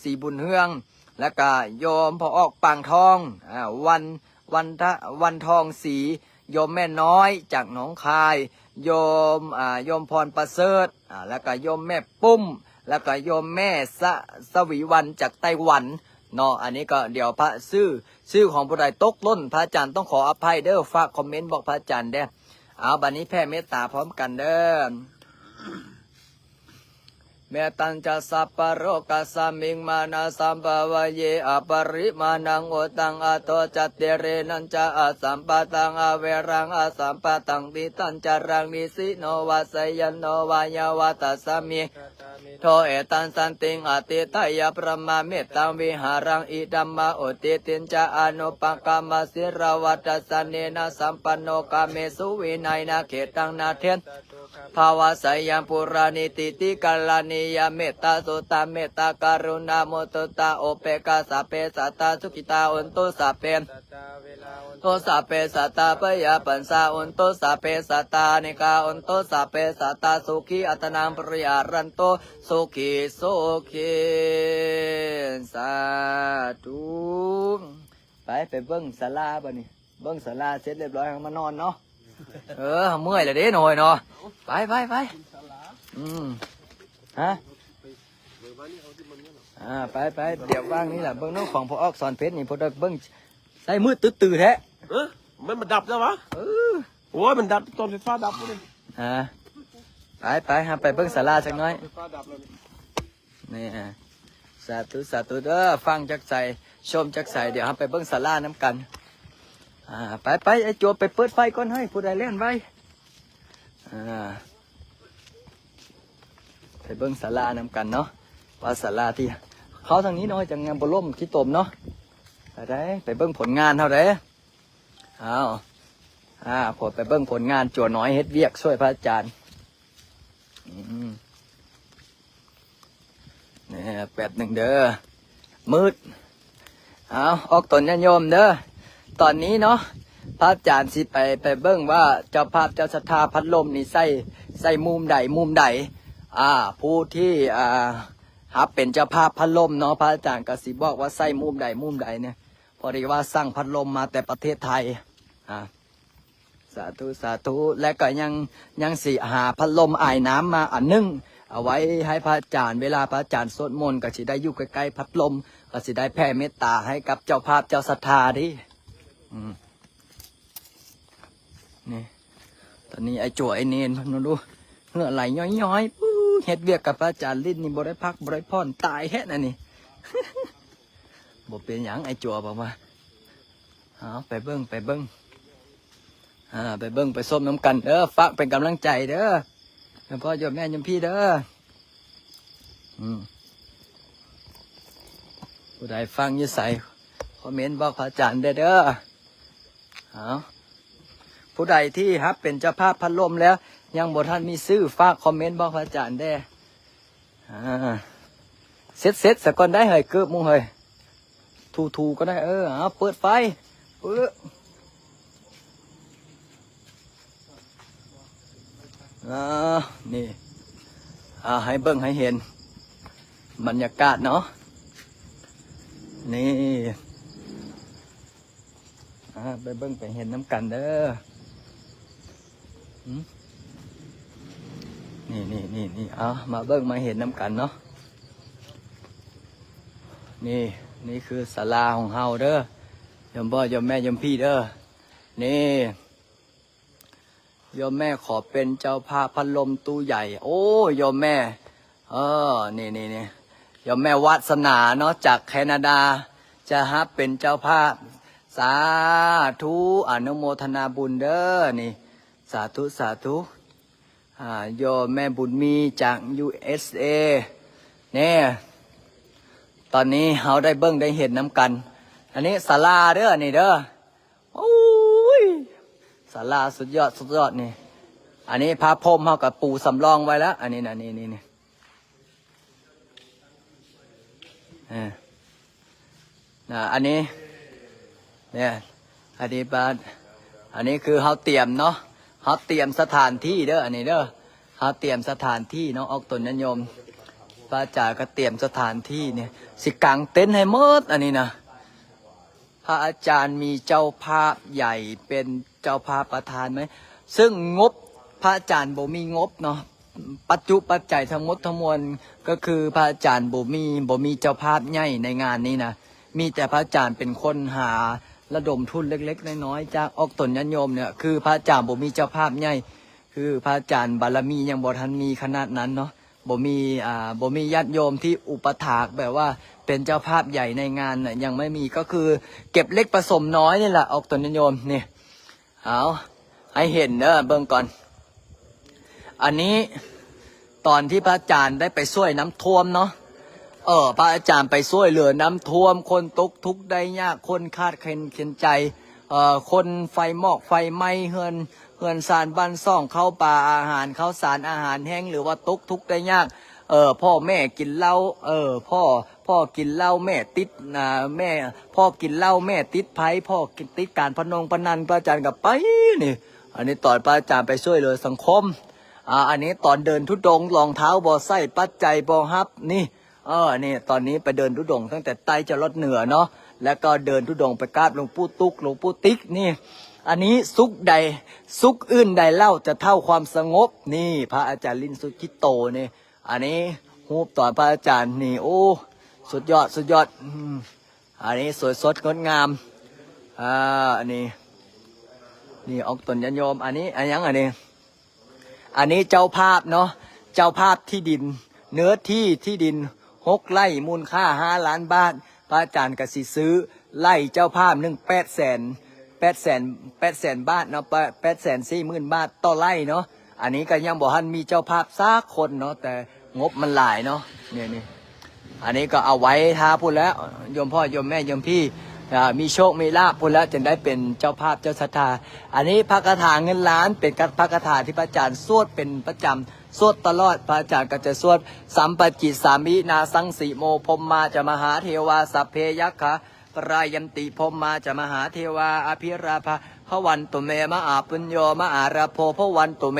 ສີບຸນເຮືອງ ແລ້ວກະໂຍມພໍ່ອອກປາງທອງ ອ່າ ວັນ ວັນທະ ວັນທອງສີ ໂຍມແມ່ນ້ອຍຈາກໜອງຄາຍ ໂຍມ ອ່າ ໂຍມພອນປະເສີດ ອ່າ ແລ້ວກະໂຍມແມ່ປຸ້ມ ແລ້ວກະໂຍມແມ່ສະ ສະຫວີວັນຈາກໄຕ້ຫວັນເນາະ. ອັນນີ້ກໍດຽວພະຊື່ ຊື່ຂອງຜູ້ໃດຕົກຫຼົ່ນ ພະອາຈານຕ້ອງຂໍອະໄພເດີ້ ຝາກຄອມເມັນບອກພະອາຈານແດ່. ເອົາ ບັດນີ້ແຜ່ເມດຕາພ້ອມກັນເດີ້. Mettañca sabbalokasmiṃ mānasambhāvaye aparimāṇaṃ uddhaṃ adho ca tireṇañca asambādhaṃ averaṃ asapattaṃ. Tiṭṭhañcaraṃ nissinno vā sayāno vā yāvatassa vigatamiddho etaṃ satiṃ adhiṭṭheyya brahmametaṃ vihāraṃ idhamāhu. Diṭṭhiñca anupagamma sīlavā dassanena sampanno kāmesu vineyya gedhaṃ naṭṭhetha bhāvasayaṃ purāṇīti. Tikaraṇīyamettā suttā mettā karuṇā muditā upekkhā. Sabbe sattā sukhitā hontu, sabbe sattā averā hontu, sabbe sattā abyāpajjhā hontu, sabbe sattā anīghā hontu, sabbe sattā sukhī attānaṃ pariharantu. Sukhī sukhī. ສາທຸ. ໄປ ໄປເບິ່ງສາລາບັດນີ້. ເບິ່ງສາລາເສັດລຽບຮ້ອຍ ເຮົາມານອນເນາະ. ເອີ ເຮົາເມື່ອຍແລ້ວເດ້ນ້ອຍເນາະ. ໄປ ໄປ ໄປ. ອືມ ຮະ ອ່າ ໄປ ໄປ. ດຽວວ່າງນີ້ລະ ເບິ່ງເນາະ ຂອງພໍ່ອອກສອນເພັດນີ້ ພໍໄດ້ເບິ່ງ ໃສ່ມືດຕຶດຕື້ແທ້. ເອີ ມັນ ມັນດັບແລ້ວຫວາ? ເອີ ໂອ້ຍ ມັນດັບ ຕອນໄຟຟ້າດັບພຸ້ນ. ຮະ ໄປໆ ເຮົາໄປເບິ່ງສາລາຈັກໜ້ອຍ. ນີ້ ສາທຸ ສາທຸເດີ ຟັງຈັກໃສ ຊົມຈັກໃສ ດຽວເຮົາໄປເບິ່ງສາລານຳກັນ. ອ່າ ໄປໆ ໄອ້ຈົວໄປເປີດໄຟກ່ອນເຮີ້ຍ ຜູ້ໃດແລ່ນໄວ. ອ່າ ໄປເບິ່ງສາລານຳກັນເນາະ ວ່າສາລາທີ່ ເຂົ້າທາງນີ້ເນາະ ຈັ່ງຍັງບໍ່ລົ້ມຂີ້ຕົມເນາະ. ໄປໄດ້ ໄປເບິ່ງຜົນງານເຮົາເດ້. ອ້າວ ອ່າ ພວກໄປເບິ່ງຜົນງານ ຈົວນ້ອຍເຮັດວຽກຊ່ວຍພະອາຈານ. ອືມ ນີ້ ແປັບໜຶ່ງເດີ ມືດ. ເອົາ ອອກຕົນຍາດໂຍມເດີ ຕອນນີ້ເນາະ ພະອາຈານຊິໄປ ໄປເບິ່ງວ່າເຈົ້າພາບເຈົ້າສັດທາພັດລົມນີ້ໃສ່ ໃສ່ມຸມໃດ ມຸມໃດ. ອ່າ ຜູ້ທີ່ ອ່າ ຮັບເປັນເຈົ້າພາບພັດລົມເນາະ ພະອາຈານກໍຊິບອກວ່າໃສ່ມຸມໃດ ມຸມໃດນີ້. ພໍດີວ່າສັ່ງພັດລົມມາແຕ່ປະເທດໄທ. ອ່າ ສາທຸ ສາທຸ ແລະກໍຍັງ ຍັງຊິຫາພັດລົມອາຍນ້ຳມາອັນໜຶ່ງ ເອົາໄວ້ໃຫ້ພະອາຈານ ເວລາພະອາຈານສວດມົນ ກໍຊິໄດ້ຢູ່ໃກ້ໆພັດລົມ ກໍຊິໄດ້ແຜ່ເມດຕາໃຫ້ກັບເຈົ້າພາບເຈົ້າສັດທາເດ້. ອືມ ນີ້ ຕອນນີ້ໄອ້ຈົວໄອ້ເນນເພິ່ນ ເບິ່ງດູ ເຫື່ອໄຫຼຍ້ອຍໆ ປູ້ ເຮັດວຽກກັບພະອາຈານລິ້ນນີ້ ບໍ່ໄດ້ພັກບໍ່ໄດ້ຜ່ອນ ຕາຍແທ້ນະນີ້. ບໍ່ເປັນຫຍັງ ໄອ້ຈົວບອກວ່າ. ເອົາ ໄປເບິ່ງ ໄປເບິ່ງ ອ່າ ໄປເບິ່ງໄປຊົມນຳກັນເດີ ຝາກເປັນກຳລັງໃຈເດີ ໂດຍສະເພາະໂຍມແມ່ໂຍມພີ່ເດີ. ອືມ ຜູ້ໃດຟັງຢູ່ໃສ ຄອມເມັນບອກພະອາຈານແດ່ເດີ. ເອົາ ຜູ້ໃດທີ່ຮັບເປັນເຈົ້າພາບພັດລົມແລ້ວ ຍັງບໍ່ທັນມີຊື່ ຝາກຄອມເມັນບອກພະອາຈານແດ່. ອ່າ ເຊັດໆ ສະກ່ອນໄດ້ເຮີ້ຍ ເກີບມຸງເຮີ້ຍ ຖູໆ ກໍໄດ້. ເອີ ເອົາ ເປີດໄຟ ເປີດ. ອ່າ ນີ້ ອ່າ ໃຫ້ເບິ່ງໃຫ້ເຫັນບັນຍາກາດເນາະ ນີ້. ອ່າ ໄປເບິ່ງໄປເຫັນນຳກັນເດີ. ຫືມ ນີ້ໆໆໆ ເອົາ ມາເບິ່ງມາເຫັນນຳກັນເນາະ. ນີ້ ນີ້ຄືສາລາຂອງເຮົາເດີ ໂຍມພໍ່ໂຍມແມ່ໂຍມພີ່ເດີ. ນີ້ ໂຍມແມ່ຂໍເປັນເຈົ້າພາບພັດລົມຕູ້ໃຫຍ່. ໂອ້ ໂຍມແມ່ ເອີ ນີ້ໆໆ ໂຍມແມ່ວາດສະໜາເນາະ ຈາກແຄນາດາ ຈະຮັບເປັນເຈົ້າພາບ. ສາທຸ ອະນຸໂມທະນາບຸນເດີ ນີ້ ສາທຸ ສາທຸ. ອ່າ ໂຍມແມ່ບຸນມີຈາກ ຢູເອສເອ ແນ່ ຕອນນີ້ເຮົາໄດ້ເບິ່ງໄດ້ເຫັນນຳກັນ. ອັນນີ້ສາລາເດີ ອັນນີ້ເດີ. ໂອ້ຍ ສາລາສຸດຍອດ ສຸດຍອດນີ້. ອັນນີ້ຜ້າພົມເຮົາກໍປູສຳລອງໄວ້ແລ້ວ ອັນນີ້ນະ ນີ້ໆໆ ເອີ ນະ ອັນນີ້ ເນຍ ອັນນີ້ບາດ ອັນນີ້ຄືເຮົາຕຽມເນາະ ເຮົາຕຽມສະຖານທີ່ເດີ ອັນນີ້ເດີ ເຮົາຕຽມສະຖານທີ່ເນາະ ອອກຕົນຍາດໂຍມ ພະອາຈານກໍຕຽມສະຖານທີ່ນີ້ ຊິກາງເຕັນໃຫ້ໝົດ ອັນນີ້ນະ. ພະອາຈານມີເຈົ້າພາບໃຫຍ່ເປັນເຈົ້າພາບປະທານໄໝ? ເຊິ່ງງົບ ພະອາຈານບໍ່ມີງົບເນາະ ປັດຈຸປັດໄຈທັງໝົດທັງມວນ ກໍຄືພະອາຈານບໍ່ມີ ບໍ່ມີເຈົ້າພາບໃຫຍ່ໃນງານນີ້ນະ ມີແຕ່ພະອາຈານເປັນຄົນຫາລະດົມທຶນເລັກໆນ້ອຍໆ ຈາກອອກຕົນຍາດໂຍມເນຍ ຄືພະອາຈານບໍ່ມີເຈົ້າພາບໃຫຍ່ ຄືພະອາຈານບາລະມີຍັງບໍ່ທັນມີຂະໜາດນັ້ນເນາະ. ບໍ່ມີ ອ່າ ບໍ່ມີຍາດໂຍມທີ່ອຸປະຖາກ ແບບວ່າເປັນເຈົ້າພາບໃຫຍ່ໃນງານນະ ຍັງໄມ່ມີ ກໍຄືເກັບເລັກປະສົມນ້ອຍນີ້ລະ ອອກຕົນຍາດໂຍມນີ້. ເອົາ ໃຫ້ເຫັນເດີ ເບິ່ງກ່ອນ ອັນນີ້ຕອນທີ່ພະອາຈານໄດ້ໄປຊ່ວຍນ້ຳຖ້ວມເນາະ ເອີ ພະອາຈານໄປຊ່ວຍເຫຼືອນ້ຳຖ້ວມ ຄົນຕົກທຸກໄດ້ຍາກ ຄົນຂາດແຄນເຂັນໃຈ ເອີ ຄົນໄຟໝອກໄຟໄໝ້ ເຮືອນ ເຮືອນຊານບ້ານຊ່ອງ ເຂົ້າປາອາຫານ ເຂົ້າສານອາຫານແຫ້ງ ຫຼືວ່າຕົກທຸກໄດ້ຍາກ ເອີ ພໍ່ແມ່ກິນເຫຼົ້າ ເອີ ພໍ່ ພໍ່ກິນເຫຼົ້າແມ່ຕິດ ອ່າ ແມ່ ພໍ່ກິນເຫຼົ້າແມ່ຕິດໄພ ພໍ່ຕິດການພະນົງພະນັນ ພະອາຈານກໍໄປນີ້. ອັນນີ້ຕອນພະອາຈານໄປຊ່ວຍເຫຼືອສັງຄົມ ອ່າ ອັນນີ້ຕອນເດີນທຸດົງ ລອງເທົ້າບໍ່ໃສ່ ປັດໄຈບໍ່ຮັບນີ້. ເອີ ນີ້ ຕອນນີ້ໄປເດີນທຸດົງຕັ້ງແຕ່ໃຕ້ຈະຮອດເໜືອເນາະ ແລ້ວກໍເດີນທຸດົງໄປກາບຫຼວງປູ່ຕຸກ ຫຼວງປູ່ຕິກນີ້. ອັນນີ້ສຸກໃດ ສຸກອື່ນໃດເລົ່າຈະເທົ່າຄວາມສະຫງົບນີ້ ພະອາຈານລິ້ນສຸດຄິດໂຕນີ້. ອັນນີ້ຮູບຕອນພະອາຈານນີ້ ໂອ້ ສຸດຍອດ ສຸດຍອດ ອືມ ອັນນີ້ສວຍສົດງົດງາມ ອ່າ ອັນນີ້ ນີ້ອອກຕົນຍາດໂຍມ ອັນນີ້ ອັນຫຍັງອັນນີ້? ອັນນີ້ເຈົ້າພາບເນາະ ເຈົ້າພາບທີ່ດິນ ເນື້ອທີ່ທີ່ດິນຫົກໄຮ່ ມູນຄ່າຫ້າລ້ານບາດ. ພະອາຈານກະຊິຊື້ໄຮ່ເຈົ້າພາບໜຶ່ງ ແປດແສນ ແປດແສນ ແປດແສນບາດເນາະ ແປດ ແປດແສນສີ່ໝື່ນບາດຕໍ່ໄຮ່ເນາະ. ອັນນີ້ກະຍັງບໍ່ທັນມີເຈົ້າພາບຈັກຄົນເນາະ ແຕ່ງົບມັນຫຼາຍເນາະ ນີ້ ນີ້ ອັນນີ້ກໍເອົາໄວ້ຖ້າພຸ້ນແຫຼະ ໂຍມພໍ່ໂຍມແມ່ໂຍມພີ່ ອ່າ ມີໂຊກມີລາບພຸ້ນແຫຼະ ຈຶ່ງໄດ້ເປັນເຈົ້າພາບເຈົ້າສັດທາ. ອັນນີ້ພະຄາຖາເງິນລ້ານ ເປັນກະ ພະຄາຖາທີ່ພະອາຈານສວດເປັນປະຈຳ ສວດຕະຫຼອດ. ພະອາຈານກໍຈະສວດ ສຳປະຈິດສາມິ ນາສັງສີໂມ ພົມມາຈະມະຫາເທວາ ສັບເພຍັກຂາ ປະລາຍັນຕິ ພົມມາຈະມະຫາເທວາ ອະພິລາພາ ພະວັນຕຸເມ ມະຫາປຸນໂຍ ມະຫາລາໂພ ພະວັນຕຸເມ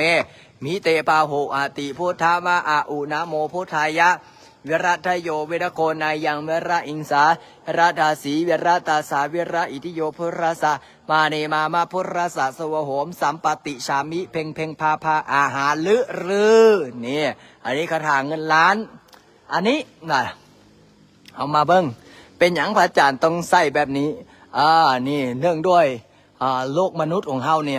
ມິເຕພາໂຫອະຕິ ພຸດທາມາອາອຸ ນະໂມພຸດທາຍະ ວິລັດທະໂຍ ວິລະໂຄນາຍັງ ວິລະອິງສາ ວິລະທາສີ ວິລະຕາສາ ວິລະອິດທິໂຍ ພຸລະສະ ມາເນມາມະ ພຸລະສະ ສະວະໂຫມ ສຳປະຕິສາມິ ເພັງເພັງພາພາ ອາຫາລືລື ນີ້ ອັນນີ້ຄາຖາເງິນລ້ານ. ອັນນີ້ນະ ເຮົາມາເບິ່ງ ເປັນຫຍັງພະອາຈານຕ້ອງໃສ່ແບບນີ້? ອ່າ ນີ້ ເນື່ອງດ້ວຍ ອ່າ ໂລກມະນຸດຂອງເຮົານີ້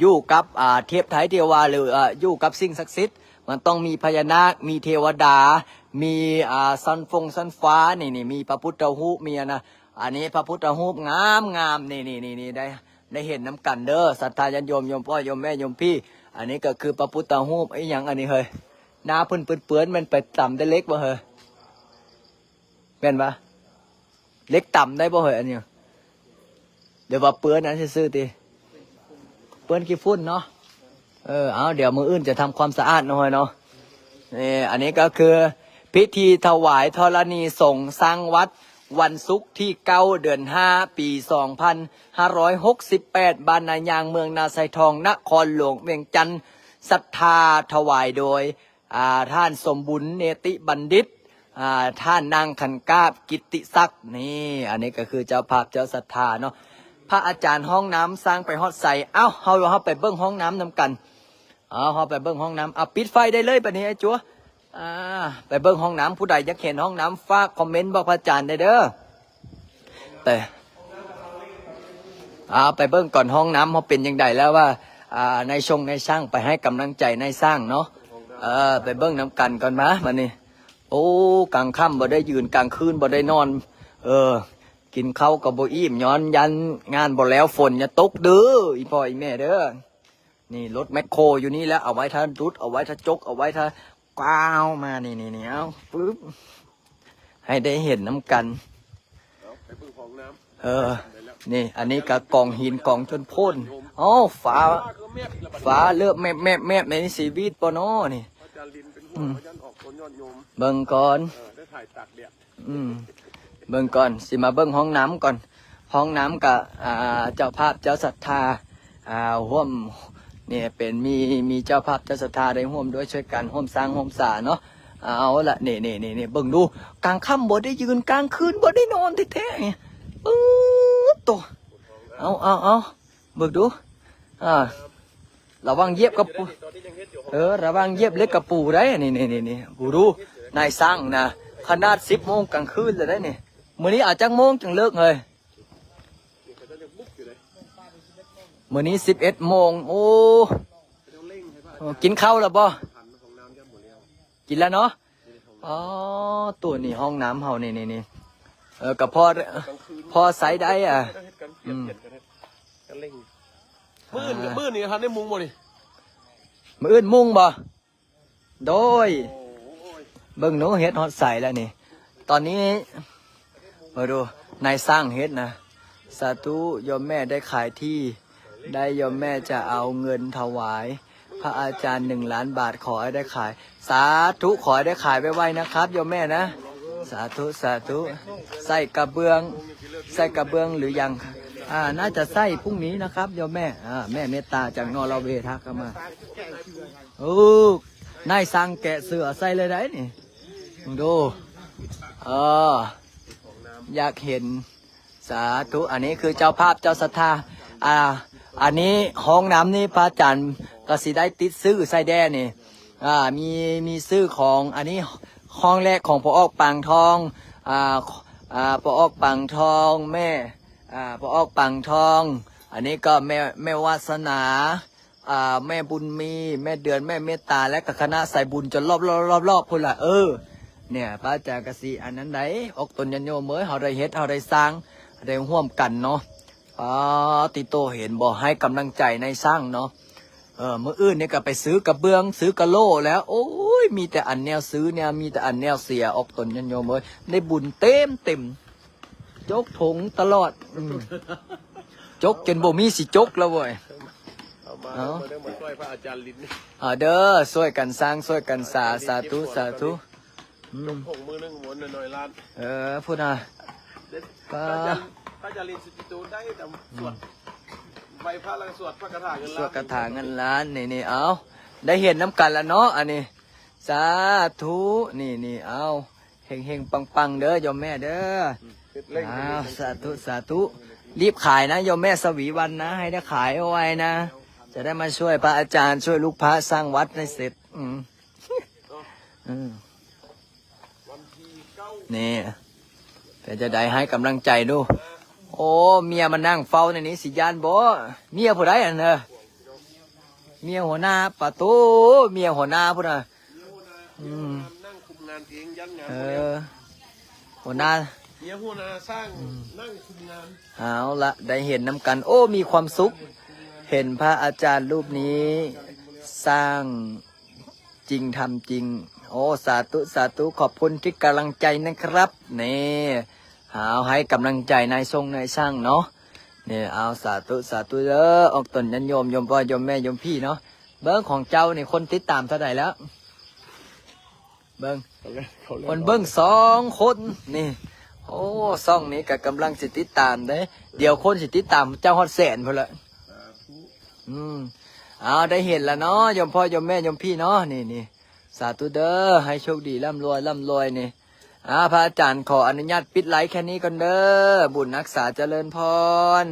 ຢູ່ກັບ ອ່າ ເທບໄທເທວາ ຫຼື ເອີ ຢູ່ກັບສິ່ງສັກສິດ ມັນຕ້ອງມີພະຍານາກ ມີເທວະດາ ມີ ອ່າ ຊັ້ນຟົງຊັ້ນຟ້າ ນີ້ ນີ້ ມີພະພຸດທະຮູບ ມີອັນນະ ອັນນີ້ພະພຸດທະຮູບງາມໆ ນີ້ ນີ້ ນີ້ ນີ້ ໄດ້ ໄດ້ເຫັນນຳກັນເດີ ສັດທາຍາດໂຍມ ໂຍມພໍ່ໂຍມແມ່ໂຍມພີ່. ອັນນີ້ກໍຄືພະພຸດທະຮູບ ອີ່ຫຍັງອັນນີ້ເຮີຍ? ໜ້າເປື້ອນໆ ແມ່ນໄປຕຳໄດ້ເຫຼັກບໍ່ເຮີຍ? ແມ່ນປະ? ເຫຼັກຕຳໄດ້ບໍ່ເຮີຍ ອັນນີ້? ຫຼືວ່າເປື້ອນອັນຊື່ໆຕິ? ເປື້ອນຂີ້ຝຸ່ນເນາະ. ເອີ ເອົາ ດຽວມື້ອື່ນຈະທຳຄວາມສະອາດເນາະເຮີຍເນາະ. ນີ້ ອັນນີ້ກໍຄືພິທີຖວາຍທໍລະນີສົງສ້າງວັດ ວັນສຸກທີເກົ້າ ເດືອນຫ້າ ປີສອງພັນຫ້າຮ້ອຍຫົກສິບແປດ ບ້ານນາຍາງ ເມືອງນາຊາຍທອງ ນະຄອນຫຼວງວຽງຈັນ. ສັດທາຖວາຍໂດຍ ອ່າ ທ່ານສົມບຸນ ເນຕິບັນດິດ ອ່າ ທ່ານນາງຂັນກາບ ກິດຕິສັກ. ນີ້ ອັນນີ້ກໍຄືເຈົ້າພາບເຈົ້າສັດທາເນາະ. ພະອາຈານ ຫ້ອງນ້ຳສ້າງໄປຮອດໃສ? ເອົ້າ ເຮົາ ເຮົາໄປເບິ່ງຫ້ອງນ້ຳນຳກັນ. ເອົາ ເຮົາໄປເບິ່ງຫ້ອງນ້ຳ. ເອົາ ປິດໄຟໄດ້ເລີຍບັດນີ້ ໄອ້ຈົວ. ອ່າ ໄປເບິ່ງຫ້ອງນ້ຳ. ຜູ້ໃດຢາກເຫັນຫ້ອງນ້ຳ ຝາກຄອມເມັນບອກພະອາຈານໄດ້ເດີ. ໄປ ອ່າ ໄປເບິ່ງກ່ອນ ຫ້ອງນ້ຳເຮົາເປັນຈັ່ງໃດແລ້ວວ່າ ອ່າ ນາຍຊົງນາຍຊ່າງໄປໃຫ້ກຳລັງໃຈນາຍຊ່າງເນາະ. ເອີ ໄປເບິ່ງນຳກັນກ່ອນມາ ບັດນີ້. ໂອ້ ກາງຄ່ຳບໍ່ໄດ້ຢືນ ກາງຄືນບໍ່ໄດ້ນອນ. ເອີ ກິນເຂົ້າກໍບໍ່ອີ່ມ ຍ້ອນຢ້ານງານບໍ່ແລ້ວ ຝົນຢ່າຕົກເດີ ອີ່ພໍ່ອີ່ແມ່ເດີ. ນີ້ລົດແມັກໂຄຢູ່ນີ້ແຫຼະ ເອົາໄວ້ຖ້າດຸດ ເອົາໄວ້ຖ້າຈົກ ເອົາໄວ້ຖ້າກາວມາ ນີ້ໆໆ ເອົາ ປຶບ ໃຫ້ໄດ້ເຫັນນຳກັນ. ເອົາ ໄປເບິ່ງຫ້ອງນ້ຳ. ເອີ ນີ້ ອັນນີ້ກໍກອງຫີນກອງຈົນໂພນ. ເອົ້າ ຟ້າ ຟ້າເລີບແມບໆໆ ໃນຊີວິດບໍ່ນໍນີ້? ພະອາຈານລິນເປັນຫ່ວງ ອືມ ວ່າຢ້ານອອກຕົນຍອດໂຍມ. ເບິ່ງກ່ອນ ເອີ ໄດ້ຖ່າຍຕາກແດດ. ອືມ ເບິ່ງກ່ອນ ຊິມາເບິ່ງຫ້ອງນ້ຳກ່ອນ. ຫ້ອງນ້ຳກະ ອ່າ ເຈົ້າພາບເຈົ້າສັດທາ ອ່າ ຮ່ວມ ນີ້ເປັນ ມີ ມີເຈົ້າພາບເຈົ້າສັດທາໄດ້ຮ່ວມດ້ວຍຊ່ວຍກັນ ຮ່ວມສ້າງຮ່ວມສາເນາະ. ເອົາລະ ນີ້ໆໆ ເບິ່ງດູ ກາງຄ່ຳບໍ່ໄດ້ຢືນ ກາງຄືນບໍ່ໄດ້ນອນແທ້ໆ. ປຶບໂຕ ເອົາໆໆ ເບິ່ງດູ ອ່າ ລະວັງຢຽບກະປູ ເອີ ລະວັງຢຽບເຫຼັກກະປູໄດ໋. ນີ້ໆໆ ເບິ່ງດູ ນາຍຊ່າງນະ ຂະໜາດສິບໂມງກາງຄືນແລ້ວໄດ໋ນີ້. ມື້ນີ້ເອົາຈັກໂມງຈັ່ງເລີກເຮີຍ? ມື້ນີ້ສິບເອັດໂມງ. ໂອ້ ເອີ ກິນເຂົ້າແລ້ວບໍ່? ກິນແລ້ວເນາະ. ອໍ ໂຕນີ້ຫ້ອງນ້ຳເຮົານີ້ໆໆ. ເອີ ກະພໍ ພໍໃຊ້ໄດ້ອະ. ອືມ ມື້ອື່ນ ມື້ອື່ນນີ້ທັນໄດ້ມຸງບໍ່ນີ້? ມື້ອື່ນມຸງບໍ່? ໂດຍ ເບິ່ງໜູເຮັດຮອດໃສແລ້ວນີ້. ຕອນນີ້ມາດູ ນາຍຊ່າງເຮັດນະ. ສາທຸ ໂຍມແມ່ໄດ້ຂາຍທີ່ ໄດ້ ໂຍມແມ່ຈະເອົາເງິນຖວາຍພະອາຈານໜຶ່ງລ້ານບາດ ຂໍໃຫ້ໄດ້ຂາຍ. ສາທຸ ຂໍໃຫ້ໄດ້ຂາຍໄວໆ ນະຄັບ ໂຍມແມ່ນະ. ສາທຸ ສາທຸ. ໃສ່ກະເບື້ອງ ໃສ່ກະເບື້ອງຫຼືຍັງ? ອ່າ ໜ້າຈະໃສ່ພລຸ່ງນີ້ນະຄັບ ໂຍມແມ່. ອ່າ ແມ່ເມດຕາຈາກນໍເລເວທັກເຂົ້າມາ. ໂອ້ ນາຍຊ່າງແກະເສື້ອໃສ່ເລີຍໄດ໋ນີ້ ເບິ່ງດູ. ເອີ ຢາກເຫັນ. ສາທຸ. ອັນນີ້ຄືເຈົ້າພາບເຈົ້າສັດທາ. ອ່າ ອັນນີ້ຫ້ອງນ້ຳນີ້ພະອາຈານກໍຊິໄດ້ຕິດຊື່ໃສ່ແດ່ນີ້. ອ່າ ມີ ມີຊື່ຂອງ ອັນນີ້ຫ້ອງແລກຂອງພໍ່ອອກປາງທອງ ອ່າ ອ່າ ພໍ່ອອກປາງທອງ ແມ່ ອ່າ ພໍ່ອອກປາງທອງ. ອັນນີ້ກໍແມ່ ແມ່ວາສະໜາ. ອ່າ ແມ່ບຸນມີ ແມ່ເດືອນ ແມ່ເມດຕາ ແລະກໍຄະນະສາຍບຸນຈົນລອບໆໆໆພຸ້ນລະ. ເອີ ເນີ້ຍ ພະອາຈານກະຊິອັນນັ້ນໃດ໋ ອອກຕົນຍາດໂຍມເອີຍ ເຮົາໄດ້ເຮັດ ເຮົາໄດ້ສ້າງ ໄດ້ຮ່ວມກັນເນາະ. ປາຕິໂຕ ເຫັນບໍ່ ໃຫ້ກຳລັງໃຈນາຍຊ່າງເນາະ. ເອີ ມື້ອື່ນນີ້ກໍໄປຊື້ກະເບື້ອງ ຊື້ກະໂຫຼແລ້ວ ໂອ້ຍ ມີແຕ່ອັນແນວຊື້ແນວ ມີແຕ່ອັນແນວເສຍ ອອກຕົນຍາດໂຍມເອີຍ ໄດ້ບຸນເຕັມໆ ຈົກຖົງຕະຫຼອດ ອືມ ຈົກຈົນບໍ່ມີຊິຈົກແລ້ວເວີຍ. ເອົາມາ ເອົາ ເອົາເດີ ມາເດີ ມາຊ່ວຍພະອາຈານລິນ ເອົາເດີ ຊ່ວຍກັນສ້າງ ຊ່ວຍກັນສາ ສາທຸ ສາທຸ ອືມ ຈົກຖົງມື້ໜຶ່ງໝົດໜ້ອຍໆລ້ານ ເອີ ພຸ້ນນະ ເດັດ ປາ ພະອາຈານ ພະອາຈານລິນສຸຈິໂຕໄດ້ແຕ່ ອືມ ສວດໄຫວ້ພະ ແລ້ວກໍສວດພະຄາຖາເງິນລ້ານ ສວດຄາຖາເງິນລ້ານ ນີ້ໆ ເອົາ ໄດ້ເຫັນນຳກັນລະເນາະ ອັນນີ້ ສາທຸ ນີ້ໆ ເອົາ ເຮັງໆ ປັງໆ ເດີໂຍມແມ່ເດີ ເຮັດເລັ່ງ ເຮັດເລັ່ງ ສາທຸ ສາທຸ ຣີບຂາຍນະໂຍມແມ່ສະຫວີວັນນະ ໃຫ້ໄດ້ຂາຍໄວໆນະ ຈະໄດ້ມາຊ່ວຍພະອາຈານ ຊ່ວຍລູກພະສ້າງວັດໃຫ້ເສັດ ອືມ ອືມ ນີ້ ເປັນຈັ່ງໃດ ໃຫ້ກຳລັງໃຈດູ ໂອ້ ເມຍມານັ່ງເຝົ້າໃນນີ້ຊິຢ້ານບໍ່ ເມຍຜູ້ໃດຫັ້ນເດີ ເມຍຫົວໜ້າ ປາໂຕ ເມຍຫົວໜ້າພຸ້ນນະ ອືມ ເອີ ຫົວໜ້າ ເມຍຫົວໜ້າຊ່າງ ອືມ ນັ່ງຄຸມງານ ເອົາລະ ໄດ້ເຫັນນຳກັນ ໂອ້ ມີຄວາມສຸກ ເຫັນພະອາຈານຮູບນີ້ສ້າງ ຈິງທຳຈິງ ໂອ້ ສາທຸ ສາທຸ ຂອບຄຸນທີ່ກຳລັງໃຈນະຄັບ ນີ້ ເອົາ ໃຫ້ກຳລັງໃຈນາຍຊົງນາຍຊ່າງເນາະ ນີ້ ເອົາ ສາທຸ ສາທຸເດີ ອອກຕົນຍາດໂຍມ ໂຍມພໍ່ ໂຍມແມ່ ໂຍມພີ່ເນາະ ເບິ່ງຂອງເຈົ້ານີ້ຄົນຕິດຕາມເທົ່າໃດແລ້ວ ເບິ່ງ ເຂົາເລີຍ ເຂົາເລີຍ ຄົນເບິ່ງສອງຄົນ ນີ້ ໂອ້ ຊ່ອງນີ້ກໍກຳລັງຊິຕິດຕາມເດ້ ດຽວຄົນຊິຕິດຕາມເຈົ້າຮອດແສນພຸ້ນລະ ສາທຸ ອືມ ເອົາ ໄດ້ເຫັນລະເນາະ ໂຍມພໍ່ ໂຍມແມ່ ໂຍມພີ່ເນາະ ນີ້ໆ ສາທຸເດີ ໃຫ້ໂຊກດີ ລ່ຳລວຍ ລ່ຳລວຍນີ້ ອ່າ ພະອາຈານຂໍອະນຸຍາດປິດໄລແຄ່ນີ້ກ່ອນເດີ ບຸນຮັກສາຈະເລີນພອນ